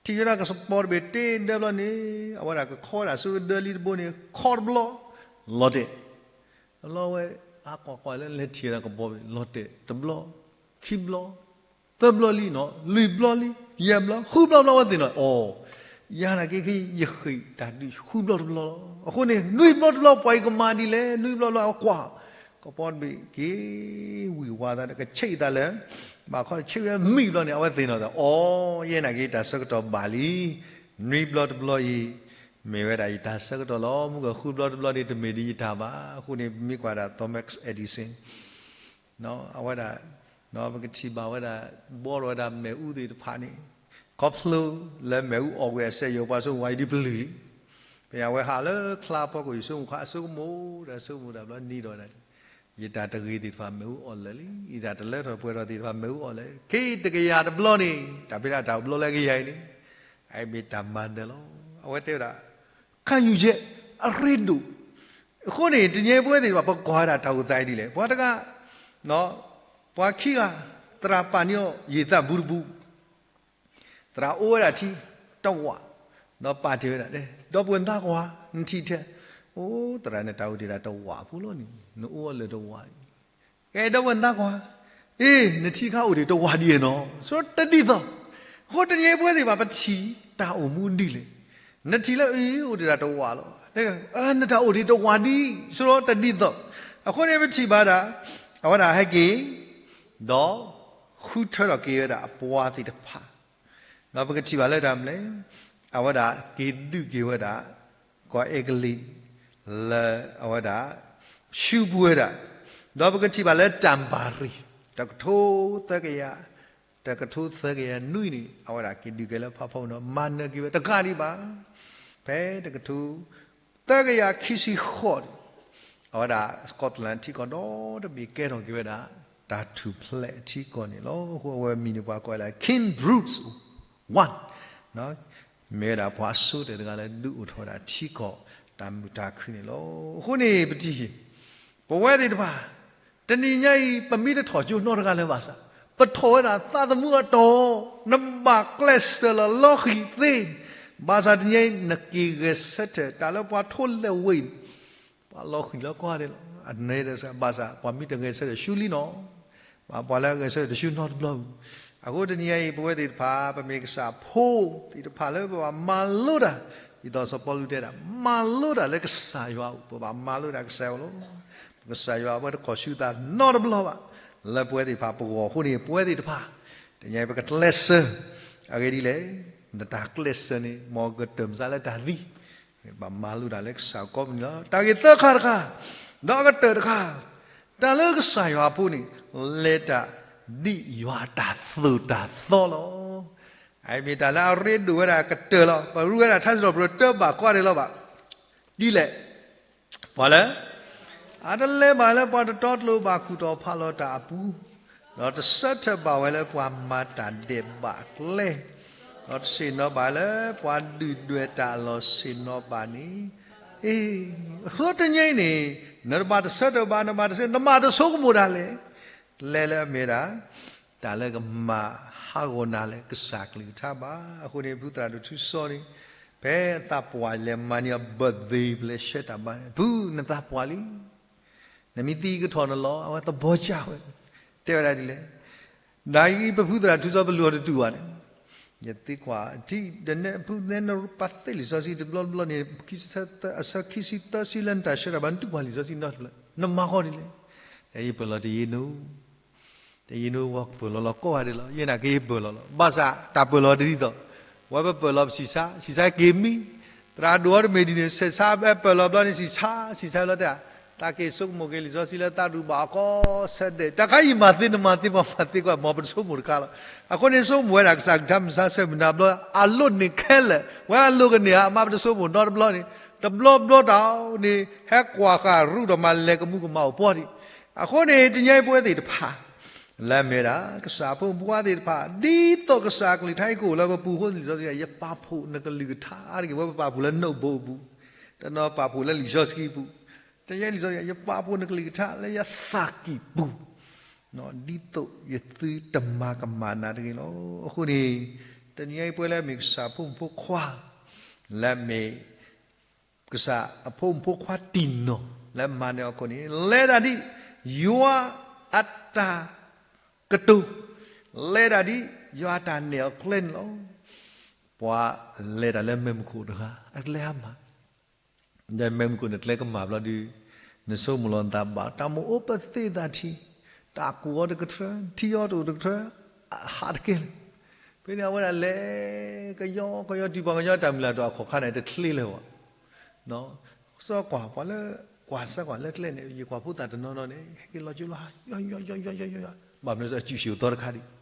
ထံၣ်ဝဲဒၣ်ကပီၤတဘ့ၣ်တ့ဒၢဘျီန့ၣ် အဝဲဒၣ်ကခီဝဲဒၣ်ဆူဒၢလံတဘိန့ၣ် ခီတဘျီ လီၤတဲာ်, တဘျီဝဲ အါကွၢ်ကွၢ်လၢလဲၤထံၣ်ဝဲဒၣ်ကပီၤဘ့ၣ် လီၤတဲာ်တဘျီ, ခံဘျီ, သၢဘျီလံနီၤ, လွံၢ်ဘျီလံ, ယဲၢ်ဘျီ, ဃုဘျီဘျီဝဲသ့ၣ်နီၤ, အိ, ယၤနာ်က့ ယဃ့ၢ်တၢ်ဒုးဃုဘျီတဘျီလီၤ. အဃိန့ၣ် နွံဘျီတဘျီ ပှၤအံၤကမၤဒ်လဲၣ်, နွံဘျီတဘျီအကွၢ် ကပီၤတဘ့ၣ်က့ၤဝံၢ်ဝါသးဒီးကဆံးသးလၢ ဘၣ်ခီဆံးဝဲမံဘျီန့ၣ် အဝဲသ့ၣ်နီၤသး အိ, ယဲနာ်က့ တၢ်ဆၢကတီၢ်ဘၣ်လံ, နွံဘျီတဘျီအံၤ မ့ၢ်ဝဲဒၣ်ယတၢ်ဆၢကတီၢ်လီၤ. မုၢ်ကဃုဘျီတဘျီန့ၣ် တမ့ၢ်ဒ်ယတၢ်ဘၣ်. အဃိန့ၣ် ပမ့ၢ်ကွၢ်ဒၣ် Thomas Edison အဝဲဒၣ် ပကထံၣ်ဘၣ်ဝဲဒၣ် ဘှီထီၣ်ဝဲဒၣ်မ့ၣ်အူသ့ၣ်တဖၣ်န့ၣ် ခီဖျိလၢမ့ၣ်အူအီၣ်ကွံာ်အစဲးယိၤ ပှၤဆိကမိၣ်ဝဲအံၤဒ်ပလုၢ်လံ. ဖဲအဝဲဟးလၢချါဖီခိၣ်အံၤ ဆိကမိၣ်ခါ အဆိကမိၣ်ဒီးဆိကမိၣ်တၢ်ဘျီ နံၤဒီးဝဲဒၣ် ယတၢ်တဂ့ၤသ့ၣ်တဖၣ်မ့ၣ်အူအီၣ်လၢာ်လံ, ယတၢ်တလၢထီၣ်ပှဲၤထီၣ်သ့ၣ်တဖၣ်မ့ၣ်အူအီၣ်လၢာ်လံ. ခဲအံၤတကယၤတဘျီန့ၣ် တၢ်ဖဲဒၣ်တၢ်အိၣ်ဘျီလၢကယၤအံၤန့ၣ် အမ့ၢ်တၢ်မၤနၢၤလီၤ. အဝဲတဲဝဲဒၣ် ခံယူချက် အရ့ဒိၣ်. အဃိန့ၣ် တနံၤအံၤပဝဲသ့ၣ်တဖၣ် ပကွၢ်ဝဲဒၣ်တၢ်အိၣ်သးအံၤဒ်လဲၣ်. ပှၤတဂၤ ပှၤခံဂၤ သရၣ်ပာ်န့ၢ်အီၤ ယံာ်သၣ်ဘူးတဘူး သရၣ်အိၣ်ဝဲဒၣ်ထံတဝာ်, ဒီးပာ်တ့ၢ်ဝဲဒၣ်, ဒီပုၢ်ဝဲၢ်သးကွၢ်, နထံၣ်ထဲ, အိၣ် သရၣ်န့ၣ် တၢ်အိၣ်တ့ၢ်ဒၣ်တဝာ်ဖိလီၤန့ၣ်, နအိၣ်အလၢာ်တဝာ်အံၤ, ကဲ ဒီပုၢ်ဝဲၢ်သးကွၢ်, အ့ နထံခါအိၣ်တ့ၢ်တဝာ်ဒ်အံၤနီၤ, ဆိတဒ်သိး. အဃိတနံၤအံၤပဝဲသ့ၣ်တဖၣ် ပထံၣ်တၢ်အိၣ်မူဒ်လဲၣ်. နထံၣ်လၢအံၤ အိၣ်တ့ၢ်ဒၣ်တဝာ်လီၤ. နတၢ်အိၣ်တ့ၢ်တဝာ်ဒ်အံၤ ဆိတဒ်သိး. အဃိန့ၣ်ပထံၣ်ဘၣ်ဒၣ် အဝဲဒၣ်ဟဲက့ၤ ဒီး ဃုထၢထီၣ်က့ၤဝဲဒၣ်အပှၤသ့ၣ်တဖၣ်, ဒီးပကထံၣ်ဘၣ်လၢတၢ်မနုၤလဲၣ်, အဝဲဒၣ်က့ၤဒုးက့ၤဝဲဒၣ် ကီၢ်အဲကလံး လၢအဝဲဒၣ် ဆူပှဲၤဒၣ်, ဒီးပကထံၣ်ဘၣ်လၢတၢ်ဘၣ်ရံၣ် တကထိသၢကယၤ, တကထိသၢကယၤနွံန့ၣ် အဝဲဒၣ်က့ၤဒုးက့ၤလၢဖးဖီနီၤ မၤနၢၤက့ၤဝဲတကးဒံးဘၣ်. ဖဲတကထိ သၢကယၤခံဆံဃိးန့ၣ် အဝဲဒၣ် Scotland ထံကီၢ်ဒီတဘ့ၣ်ကဲထီၣ်က့ၤဝဲဒၣ် တၢ်ထူၣ်ဖျဲးထံကီၢ်န့ၣ်လီၤ. အဃိအဝဲမံၤန့ၣ်ပှၤကိးလၢ King Bruce one မ့ၢ်ဝဲဒၣ်ပှၤအဆိကတၢၢ်တဂၤလၢဒုးအိၣ်ထီၣ်ဝဲဒၣ်ထံကီၢ်တၢ်မုာ်တၢ်ခုၣ်န့ၣ်လီၤ. အဃိန့ၣ် ပထံၣ် ပဝဲသ့ၣ်တဖၣ် တနံၤညါအံၤ ပမ့ၢ်တထီၣ်ကၠိနီတဂၤလၢၤဘၣ်ဆၣ်, ပထီၣ်ဝဲဒၣ်သးသမူအတီၤ, နဘၣ်ကျဲးစၢးလီၤလီၤဃံၤသ့, ဘၣ်ဆၣ်တနံၤညါအံၤ နက့ၤဂဲၤဆၢထၢၣ် တၢ်လၢပှၤထိလဲၤဝ့ၤ ပှၤလီၤဃံၤလီၤကွၢ်ဒဲးလီၤ. အန့ၣ်ဒီး ဘၣ်ဆၣ်ပှၤမ့ၢ်တဂဲၤဆၢထၢၣ်ဆူလံနီၤ, ပှၤလၢအဂဲၤဆၢထၢၣ်တဆူနီတဘျီဘၣ်. အဃိတနံၤညါအံၤ ပဝဲသ့ၣ်တဖၣ် ပမ့ၢ်ကစၢ်ဖိသ့ၣ်တဖၣ်လၢပဘၣ်မၤလိတၢ်, ဒ်သိးစီၤပီလူးတဲဒၣ် မၤလိတၢ်လၢကစၢ်ယွၤအအိၣ်, ပဘၣ်မၤလိတၢ်ကစၢ်ယွၤလီၤ. ပကစၢ်ယွၤအဝဲတခီၣ်ဆူသးနီတဘျီဘၣ် လၢပဝဲသ့ၣ်တဖၣ်ပဂီၢ်အဃိန့ၣ် ပဝဲသ့ၣ်တဖၣ် တနံၤညါအံၤ ပကကျဲးစၢး အဂ့ၢ်ဒ်လဲၣ်, နတၢ်ကျဲးစၢးန့ၣ် မ်ကတၢၢ်မစါလၢတၢ်သံ ဘၣ်မၤလိတၢ်လၢကစၢ်ကိးမုၢ်နံၤလီၤ. တၢ်ဂ့ၢ်သၢခါတခါ, ဒီးအကတၢၢ်တခါ, တၢ်လၢကစၢ်ယွၤအဖိန့ၣ် လဲၤတၢ်ဒ်ယွၤအတၢ်သိၣ်တၢ်သီလီၤ. အအံၤမ့ၢ်တၢ်လၢအရ့ဒိၣ်ဝဲဒၣ်အကတၢၢ်လီၤ. ပရူဝဲဒၣ်ထါစံးထီၣ်ပတြၢၤတၢဘၣ်ကိးဂၤဒဲးလီၤဘၣ်. ဒ်လဲၣ်, ပှၤလၢ အတလဲၤဘၣ်လၢပှၤတတီတလိၤဘၣ်ကူၣ်တီဖးလီၤတၢ်အပူၤ, ဒီးတဆၢထၢၣ်ဘၣ်ဝဲလၢပှၤမၤတၢ်ဒဲးဘးအကျဲ, ဒီးတဆ့ၣ်နီၤဘၣ်လၢပှၤဒုၣ်ဒွဲၣ်တၢ်အလီၢ်ဆ့ၣ်နီၤဘၣ်န့ၣ်, အ့, အဃိတနံၤအံၤန့ၣ်, နတဘၣ်တဆၢထၢၣ်ဘၣ်, နဘၣ်တဆၢ, နမၤတဆိကမိၣ်ဒၣ်လဲာ်, လဲၤလၢအမ့ၢ်ဒၣ် တၢ်လၢကမၤဟးဂီၤနၤလၢကစၢ်ကလုၢ်ကထါဘၣ်. အဃိန့ၣ် ဖုသရၣ်ဒိၣ်ထူစီန့ၣ်, ဖဲအသးပှၢ်လဲၤမၤန့ၢ်အီၤ birthday ပလဲၤဆှၢတၢ်ဘါန့ၣ်, ဖုနသးပှၢ်လံ, နမ့ၢ်သံကထီၣ်နလီၤ, အဝဲသဘီကၢ်ဝဲ, တဲဝဲဒၣ်ဒ်လဲၣ်. နအံၤပဖုသရၣ်ထူစီပလူၤအီၤတတူၢ်ဘၣ်န့ၣ်, ယသံကွၢ်ထံၣ် ဒ်နဖုနဲနပာ်သ့ၣ်လံာ်စီဆှံတဘျီတဘျီန့ၣ်, အဆၢခံဆံသၢဆံလၢနတၢ်ဆှၢတၢ်ဘါ နတူၢ်ပှၤလံာ်စီဆှံနီတဘျီ, နမၤဃီဒ်လဲၣ်. ယပၢၢ်လီၤတယံာ်နိ, တယံာ်နိ ပှၤကပၢၢ်လီၤလီၤကိးဂၤဒဲးလီၤ, ယဲနာ်က့ယပၢၢ်လီၤလီၤ. ဘၣ်ဆၣ်တၢ်ပၢၢ်လီၤတဒ်သိး, ဝဲပပၢၢ်လီၤပဆံးဆါ, ဆံးဆါက့ၤမံ, သရၣ်ဒိၣ်အီၤတမ့ၢ်ဒ်န့ၣ် ဆံးဆါပၢၢ်လီၤဘျီန့ၣ် ဆံးဆါ, ဆံးဆါလီၤတဲ, သးက့ၤဆိကမိၣ်က့ၤလံာ်စီဆှံလၢသးဒူၣ်ဘၣ်အကီဆၢဒဲး, တၢ်ခါအံၤမၤသ့နမၤသ့ပှၤမၤသ့ကွၢ် မ်ပတဆိကမိၣ်တခါလီၤ. အဃိန့ၣ် ဆိကမိၣ်ဝဲဒၣ်ကစၢ်ကလုၢ်ကထါမုၢ်ဆါဆၢမုၢ်နၤဘျီ အလိၣ်န့ၢ်ခဲလၢာ်, ဝဲအလိၣ်ကန့ၢ်ဧါ, မ့ၢ်ပတဆိကမိၣ်နီတဘျီန့ၣ်, တဘျီဘျီတၢ်န့ၣ် ဟဲကွၢ်ဃာ်ရူၢ်ဒီးမၤလဲၤကမူကမၣ်အိၣ်ပှီၢ်ဒံး. အဃိန့ၣ် တနံၤအံၤပဝဲသ့ၣ်တဖၣ် လၢအမ့ၢ်ဒၣ် ကစၢ်အဖိမုၣ်ဖိခွါသ့ၣ်တဖၣ် ဒ်သိးကစၢ်ကလုၢ်ကထါအံၤကအိၣ်လၢပပူၤအဃိ လံာ်စီဆှံ ယပာ်ဖှိၣ်နကလုၢ်ကထါအါတက့ၢ်, ဝဲပပာ်ဖှိၣ်လၢ notebook အပူၤ, တနီၤပာ်ဖှိၣ်လၢလံာ်စီဆှံအပူၤ, တနံၤအံၤလံာ်စီဆှံ ယပာ်ဖှိၣ်နကလုၢ်ကထါလၢယသးကံၢ်ပူၤ ဒ်သိးယသုတမၤကမၣ်နၤတဂ့ၤလီၤ. အဃိန့ၣ် တနံၤအံၤပဝဲလၢအမ့ၢ်ကစၢ်အဖိမုၣ်ဖိခွါ လၢအမ့ၢ် ကစၢ်အဖိမုၣ်ဖိခွါတံၢ်နီၢ် လၢမၤနၢၤအခိၣ်န့ၣ် လဲၤဒၣ်ဒ်ယွၤအတၢ်ကတိၤ, လဲၤဒၣ်ဒ်ယွၤအတၢ်နဲၣ်အီၤကျဲန့ၣ်လီၤ. ပှၤလဲၤတၢ်လၢမဲာ်မုၢ်ခိၣ်တဂၤ အကျဲအါမး, ဒီးမဲာ်မုၢ်ခိၣ်န့ၣ်ကျဲကမၣ်ဘျီဒုး နဆိကမိၣ်လီၤနသးဘၣ် တၢ်မိၣ်အိၣ်ပသ့ၣ်သးထံး, တၢ်ကူၣ်အီၤတကထြၢ, ထံအီၤတအိၣ်တကထြၢ, အဟးတကဲလၢၤ. ဖဲန့ၣ်အဝဲဒၣ်လဲၤ ကယီကယီ တုၤပှၤကညီတၢ်မုၢ်လၢ်ဒိၣ်အခိၣ်ခါန့ၣ် တချ့လၢၤဘၣ်. စီကွၢ်ပှၤလၢ ကွၢ်စၢကွၢ်လၢကျဲန့ၣ် ယကွၢ်ဖိသၣ်တနီၤနီၤန့ၣ် ဟဲက့ၤလီၤကၠိလီၤဟး ယီယီယီယီယီယီယီ, ဘၣ်မနုၤစ့ၢ်ကီးစူၣ်ဆိၣ်အသီတခါဒံး.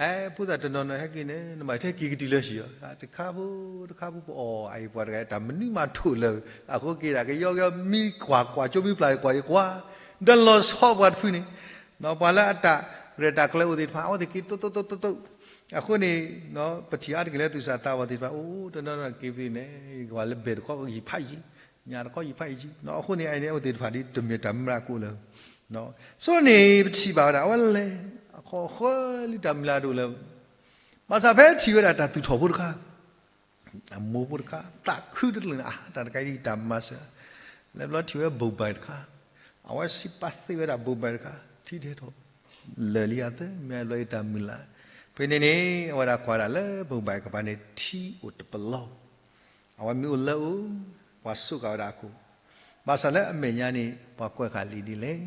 အဲ ဖိသၣ်တနီၤနီၤဟဲက့ၤန့ၣ် နမၤထဲက့ၤကတုၤလၢၤဆံးအီၤ, တခါဖိတခါဖိပအီၣ်အအံၤပှၤတဂၤ တၢ်မနုၤမးထိၣ်လၢာ်, အဃိက့ၤဒၣ်ကယီကယီ မံကွၢ်ကွၢ်ကၠိမံပျၢ် ကွၢ်ယကွၢ်, ဒီးလီၤဆီပှၤတဖုန့ၣ်, ပှၤလၢအတၢ်ရဲၣ်တၢ်ကျဲၤအိၣ်သ့ၣ်တဖၣ် အဝဲသ့ၣ်က့ၤသိးသိးသိးသိးသိး, အဃိန့ၣ် ပထံၣ်အါတက့ၢ်လၢသူၣ်စၢ်သးဘီၣ်သ့ၣ်တဖၣ် အိၣ်တနီၤနီၤက့ၤသ့ၣ်န့ၣ် ကဘၣ်လၢဘဲၣ်တခီယံာ်ဖးယံာ်, ညၣ်တခီယံာ်ဖးယံာ်, အဃိန့ၣ် အအံၤန့ၣ် အဝဲသ့ၣ်တဖၣ်ဒ်တမ့ၢ်တၢ်မုၢ်လၢ်ကိးလၢၤ. ဆိန့ၣ် ပထံၣ်ဘၣ်ဝဲဒၣ် အဝဲလဲၤ အခီဃၢလံတၢ်မုၢ်လၢ်ဒိၣ်လၢၤ, ဘၣ်ဆၣ်ဖဲထံၣ်ဝဲဒၣ်တၢ်သူၣ်ထီၣ်ဖိတခါ အမိၢ်ဖိတခါ သးခုတလၢာ်န့ၣ် အဟးတၢ်တခါအံၤတၢ်မၤစၢၤ, လဲၤဘျီထံၣ်ဝဲဘိၣ်ဘၣ်တခါ, အဝဲစံးပာ်သ့ၣ်ဝဲဒၣ်ဘိၣ်ဘၣ်တခါ ထံတဟဲထီၣ်, လၢာ်လံအသၢ မ့ၢ်အဘျီအံၤတၢ်မုၢ်လၢ်, ဖဲန့ၣ်န့ၣ် အဝဲဒၣ်ကွၢ်ဒၣ်လၢဘိၣ်ဘၣ်ကပၤန့ၣ် ထံအိၣ်တပလီၢ်, အဝဲမ့ၢ်အိၣ်လၢအအိၣ်, ပှၤစူးကၤဝဲဒၣ်အခိၣ်, ဘၣ်ဆၣ်လၢအမဲာ်ညါန့ၣ် ပှၤကွဲးဃာ်လံာ်ဒ်လဲၣ်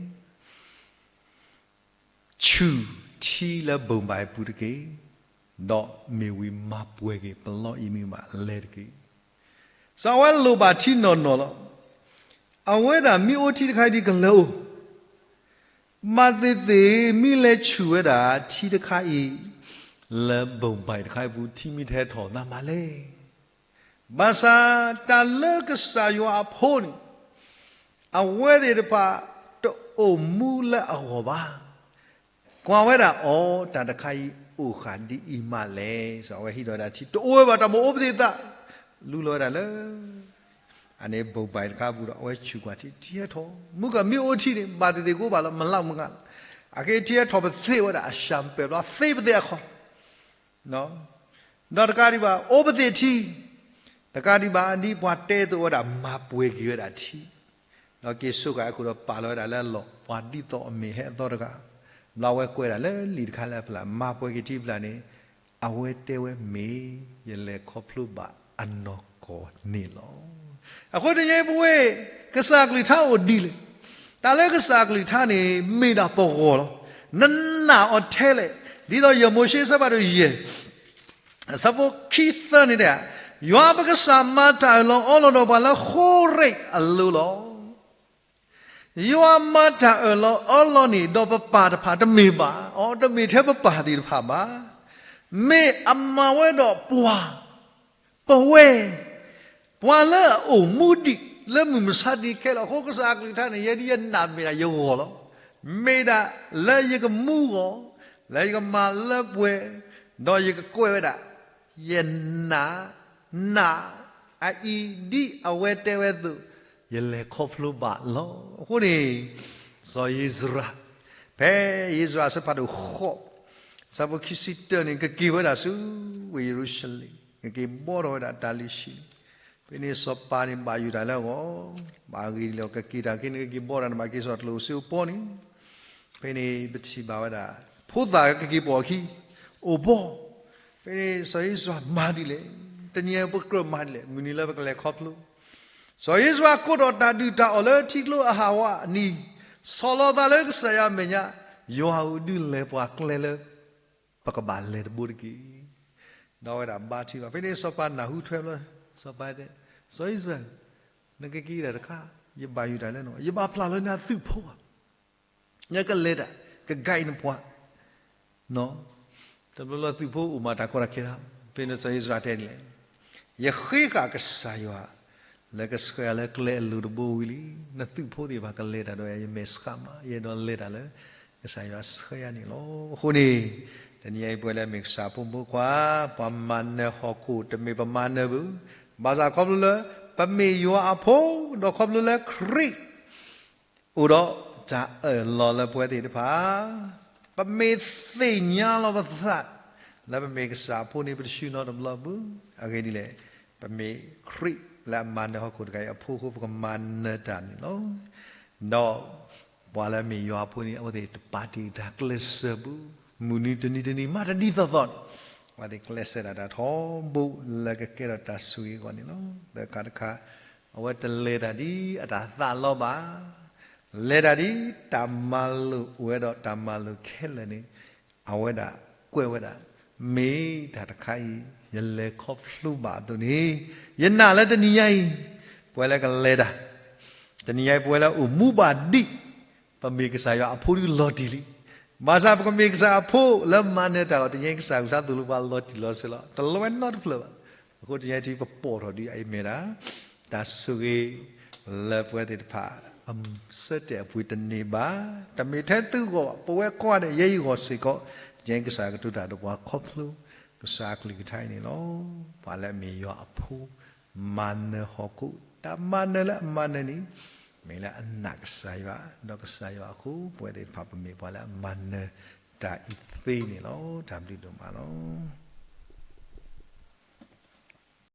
ဆူၣ်ထံလၢဘိၣ်ဘၣ်အပူၤတက့ၢ်, ဒီးမ့ၢ်ဝံၤမၤပှဲၤက့ၤပလီၢ်အံၤမ့ၢ်ဘၣ်လဲၤတက့ၢ်. စီၤအဝဲလိၣ်ဘၣ်ထံနီၢ်နီၢ်လီၤ. အဝဲဒၣ်မ့ၢ်အိၣ်ထံတခါအံၤဒ်ကလၢၤအိၣ်, ဘၣ်သ့ၣ်သ့ၣ်မ့ၢ်လဲၤဆူၣ်ဝဲဒၣ်ထံတခါအံၤ, လၢဘိၣ်ဘၣ်တခါအံၤပူၤ ထံမ့ၢ်တဟဲထီၣ်သးမးလဲၣ်. ဘၣ်ဆၣ်တၢ်လၢကစၢ်ယွၤအဖိန့ၣ် အဝဲသ့ၣ်တဖၣ်တအိၣ်မူလၢအဂီၢ်ဘၣ်. ကွၢ်ဝဲဒၣ်အီၤ တၢ်တခါအံၤအိၣ်ဃာ်ဒ်အံၤမးလဲၣ်. စီၤအဝဲဟံးဒီးဝဲဒၣ်ထံ တအိၣ်ဝဲဘၣ် တၢ်မိၣ်အိၣ်ပသ့ၣ်သး လူလီၤဝဲဒၣ်လၢ အန့ၣ်ဘိၣ်ဘၣ်တခါပူၤဒီး အဝဲဆူၣ်ကွၢ်ထံ ထံဟဲထီၣ် မုၢ်ကမ့ၢ်အိၣ်ထံန့ၣ် ဘၣ်သ့ၣ်သ့ၣ်ကအိၣ်ဘၣ်လီၤ မလးမုၢ်ဂၤလီၤ. အက့ထံဟဲထီၣ်ပသ့ၣ်ဝဲဒၣ် အစၢ်ပၢၢ်ဘျီသ့ပသ့ၣ်အခီ ဒီးတကးဒံးဘၣ် အိၣ်ပသ့ၣ်ထံ, တကးဒံးဘၣ် ဒ်ပှၤတဲအသိးဝဲဒၣ် မၤပှဲၤက့ၤဝဲဒၣ်ထံ, ဒီးက့ၤစိာ်ဃာ်အခိၣ်ဒီးပာ်လီၤဝဲဒၣ်လၢအလီၢ် ပှၤဒ်သိးအမ့ၢ်ဟဲအသီတဂၤ, ဘျီဝဲကွဲးဒၣ်လၢလံာ်တခါလၢအဖျါ မၤပှဲၤက့ၤထံဖျါန့ၣ်, အဝဲတဲဝဲမ့ၢ် ယလဲၤခီဖျိဘၣ်အနီၢ်ကီၢ်န့ၣ်လီၤ. အဃိတနံၤအံၤပဝဲ ကစၢ်ကလုၢ်ကထါအိၣ်ဒ်လဲၣ်, တၢ်လၢကစၢ်ကလုၢ်ကထါန့ၣ် မ့ၢ်ဒၣ်ပဂီၢ်လီၤ. နနာ်အီၤထဲလဲၣ်, ဒ်သိးယမိၤၡ့အဆၢဖးဒိၣ်ယဲၢ် အဆၢဖိခံသၢန့ၣ်တဲ, ယွၤပကစၢ်မၤတၢ်အၢၣ်လီၤအီလီၤဒီးပှၤလၢဃိရ့းအလိၤလီၤ. ယွၤမၤတၢ်အၢၣ်လီၤအီလီၤန့ၣ် ဒီးပပၢ်တဖၣ်တမ့ၢ်ဘၣ်, အတမ့ၢ်ထဲပပၢ်သ့ၣ်တဖၣ်ဘၣ်. မ့ၢ်အမၤဝဲဒီးပှၤ, ပဝဲ, ပှၤလၢအအိၣ်မူဒံး လၢမုၢ်မဆါတနံၤခဲလၢာ်အဃိ ကစၢ်အကလုၢ်ကထါန့ၣ် ယဲဒ်ယနာ်မ့ၢ်ဒၣ်ယဂီၢ်လီၤ. မ့ၢ်ဒၣ်လၢယကမူဂီၢ်, လၢယကမၤလၢပှဲၤ, ဒီးယကကွဲးဝဲဒၣ် ယနာ်, နာ်အအံၤဒ်အဝဲတဲဝဲအသိး, ယလဲၤခီဖျိဘၣ်လီၤ. အဃိန့ၣ် စီၤဧ့စြၤ ဖဲဧ့စြၤအဆၢဖးဒိၣ်ဃိး ဆၢဖိခံဆံတၢန့ၣ် ကက့ၤဝဲဒၣ်ဆူဝ့ၢ်ယရူၤၡလ့ၣ်, ကက့ၤဘှီထီၣ်ဝဲဒၣ်တၢ်လုၢ်ဟံၣ်, ဖဲန့ၣ်စီၤပၤန့ၣ် ဘၣ်ယိၣ်တၢ်လၢအဂီၢ်, ဘၣ်ဂ့ၤလီၤ ကက့ၤတၢ်က့ၤန့ၣ် ကက့ၤဘှီတၢ်န့ၣ် ဘၣ်က့ၤစိာ်ကျိၣ်စ့အိၣ်ပီန့ၣ်, ဖဲန့ၣ်ပထံၣ်ဘၣ်ဝဲဒၣ် ဖိသၣ်ကက့ၤပိာ်အခံ အိၣ်ဘှီ, ဖဲန့ၣ်စီၤဧ့စြၤမၤဒ်လဲၣ်, တနံၤအံၤပကြၢးမၤဒ်လဲၣ်, မုၢ်နံၤလၢပကလဲၤခီဖျိ စီၤဧ့စြၤကိးထီၣ်တၢ်ဒုၣ်တၢ်အီၣ်လၢထံကျိအဟးဝးအနံၤ, ဆီၣ်လီၤသးလၢကစၢ်ယွၤအမဲာ်ညါ, ယွၤဧၢ ဒုးလဲၤပှၤကျဲလၢ ပကဘၣ်လဲၤတဘိတက့ၢ်. ဒီးဝဲဒၣ်ဘါထုကဖၣ်, ဖဲန့ၣ်စီၤပၤနၢ်ဟူထွဲဘျီ, စီၤပၤတဲ, စီၤဧ့စြၤ, နကက့ၤတၢ်တခါ, ယဘၣ်ယိၣ်တၢ်လၢနဂီၢ်, ယဘၣ်ပျၢ်လီၤနသုးဖိဧါ, နကလဲၤတၢ်, ကguideနပှၤ တဘျီလၢသုးဖိအိၣ်မးတၢ်ကီတၢ်ခဲတၢ်, ဖဲန့ၣ်စီၤဧ့စြၤတဲဒ်လဲၣ်, ယဃ့ဃာ်ကစၢ်ယွၤ လၢကဆှၢယၤလၢကျဲအလိၤတဘိဝံၤလံ, နသုးဖိသ့ၣ်တဖၣ်ကလဲၤတၢ်ဒီးယၤ ယမဲာ်ဆှးမး, ယအဲၣ်ဒိးလဲၤတၢ်လၢ ကစၢ်ယွၤဆှၢယၤန့ၣ်လီၤ. အဃိန့ၣ် တနံၤအံၤပဝဲလၢအမ့ၢ်ကစၢ်အဖိမုၣ်ဖိခွါ, ပှၤမၤနၢၤဟီၣ်ခိၣ်တမ့ၢ်ပမၤနၢၤဘၣ်, ဘၣ်ဆၣ်ခီဖျိလၢ ပမ့ၢ်ယွၤအဖိ, ဒီးခီဖျိလၢခရံာ် အိၣ်ဒီးတၢ်အၢၣ်လီၤလၢပဝဲသ့ၣ်တဖၣ်, ပမ့ၢ်သ့ၣ်ညါလီၤပသး လၢပမ့ၢ်ကစၢ်အဖိန့ၣ် ပတဆှၢနီတဘျီဘၣ်. အဂ့ၢ်ဒ်လဲၣ်, ပမ့ၢ်ခရံာ်လၢအမၤနၢၤဟီၣ်ခိၣ်တကပၤအံၤအဖိအဃိ ပကမၤနၢၤတၢ်န့ၣ်လီၤ. ဒီးပှၤလၢအမ့ၢ်ယွၤအဖိန့ၣ် အဝဲသ့ၣ်တပာ်တ့ၢ်တၢ်ကျဲးစၢးဘၣ်, မုၢ်နံၤတနံၤတနံၤ မၤတၢ်ဒ်သိးသိးန့ၣ်, အဝဲသ့ၣ်ကျဲးစၢးဒၣ်တၢ်ထီဘိလၢကကဲထီၣ်တၢ်ဆိၣ်ဂ့ၤအဂီၢ်န့ၣ်လီၤ. သၢခါတခါ, အဝဲတလဲၤတၢ်ဒ်အတၢ်သးလီဘၣ်, လဲၤတၢ်ဒ်တၢ်မၤလိာ်ဝဲဒီးတၢ်မၤလိာ်ခဲလၢာ်န့ၣ်, အဝဲဒၣ်ကွဲးဝဲဒၣ်, မ့ၢ်တၢ်တခါအံၤ ယလဲၤခီဖျိဘၣ်အသိးန့ၣ်, ယနာ်လၢတနံၤညါအံၤ ပဝဲလၢကလဲၤတၢ်, တနံၤညါအံၤပဝဲလၢအိၣ်မူဘၣ်ဒံး, ပမ့ၢ်ကစၢ်ယွၤအဖိဒ်လီၤတံၢ်လံ. ဘၣ်ဆၣ်ပကမ့ၢ်ကစၢ်အဖိလၢမၤနၢၤတၢ်အဂီၢ် တနံၤညါအံၤ ကစၢ်အကလုၢ်ကထါသိၣ်လိပှၤလီၤတံၢ်လီၤဆဲးလီၤ, တလီၤဝဲနီတဖျၢၣ်ဘၣ်. အဃိတနံၤညါအံၤပပိာ်ထီၣ်ဒ်အံၤမ့ၢ်ဒၣ် တၢ်ဆိၣ်ဂ့ၤလၢပဝဲသ့ၣ်တဖၣ် အဆၢတဲာ်အပှ့ၤတန့ၢ်ဘၣ်, တမ့ၢ်ထဲသုဂီၢ်ဘၣ်, ပဝဲကိးဂၤဒဲး ယဲယဂီၢ်စ့ၢ်ကီး, တနံၤညါအံၤကစၢ်ကတိၤတၢ်ဒီးပှၤခီဖျိ ကစၢ်အကလုၢ်ကထါအံၤန့ၣ်လီၤ. ပှၤလၢအမ့ၢ်ယွၤအဖိ မၤနၢၤဟီၣ်ခိၣ်, တၢ်မၤနၢၤလၢအမၤနၢၤန့ၣ် မ့ၢ်လၢအနာ်ကစၢ်ယွၤ, ဒီးကစၢ်ယွၤအဃိ ပဝဲသ့ၣ်တဖၣ်ပမ့ၢ်ပှၤလၢအမၤနၢၤတၢ်အံၤသ့န့ၣ်လီၤ. တၢ်ဘျုးဒိၣ်မးလီၤ.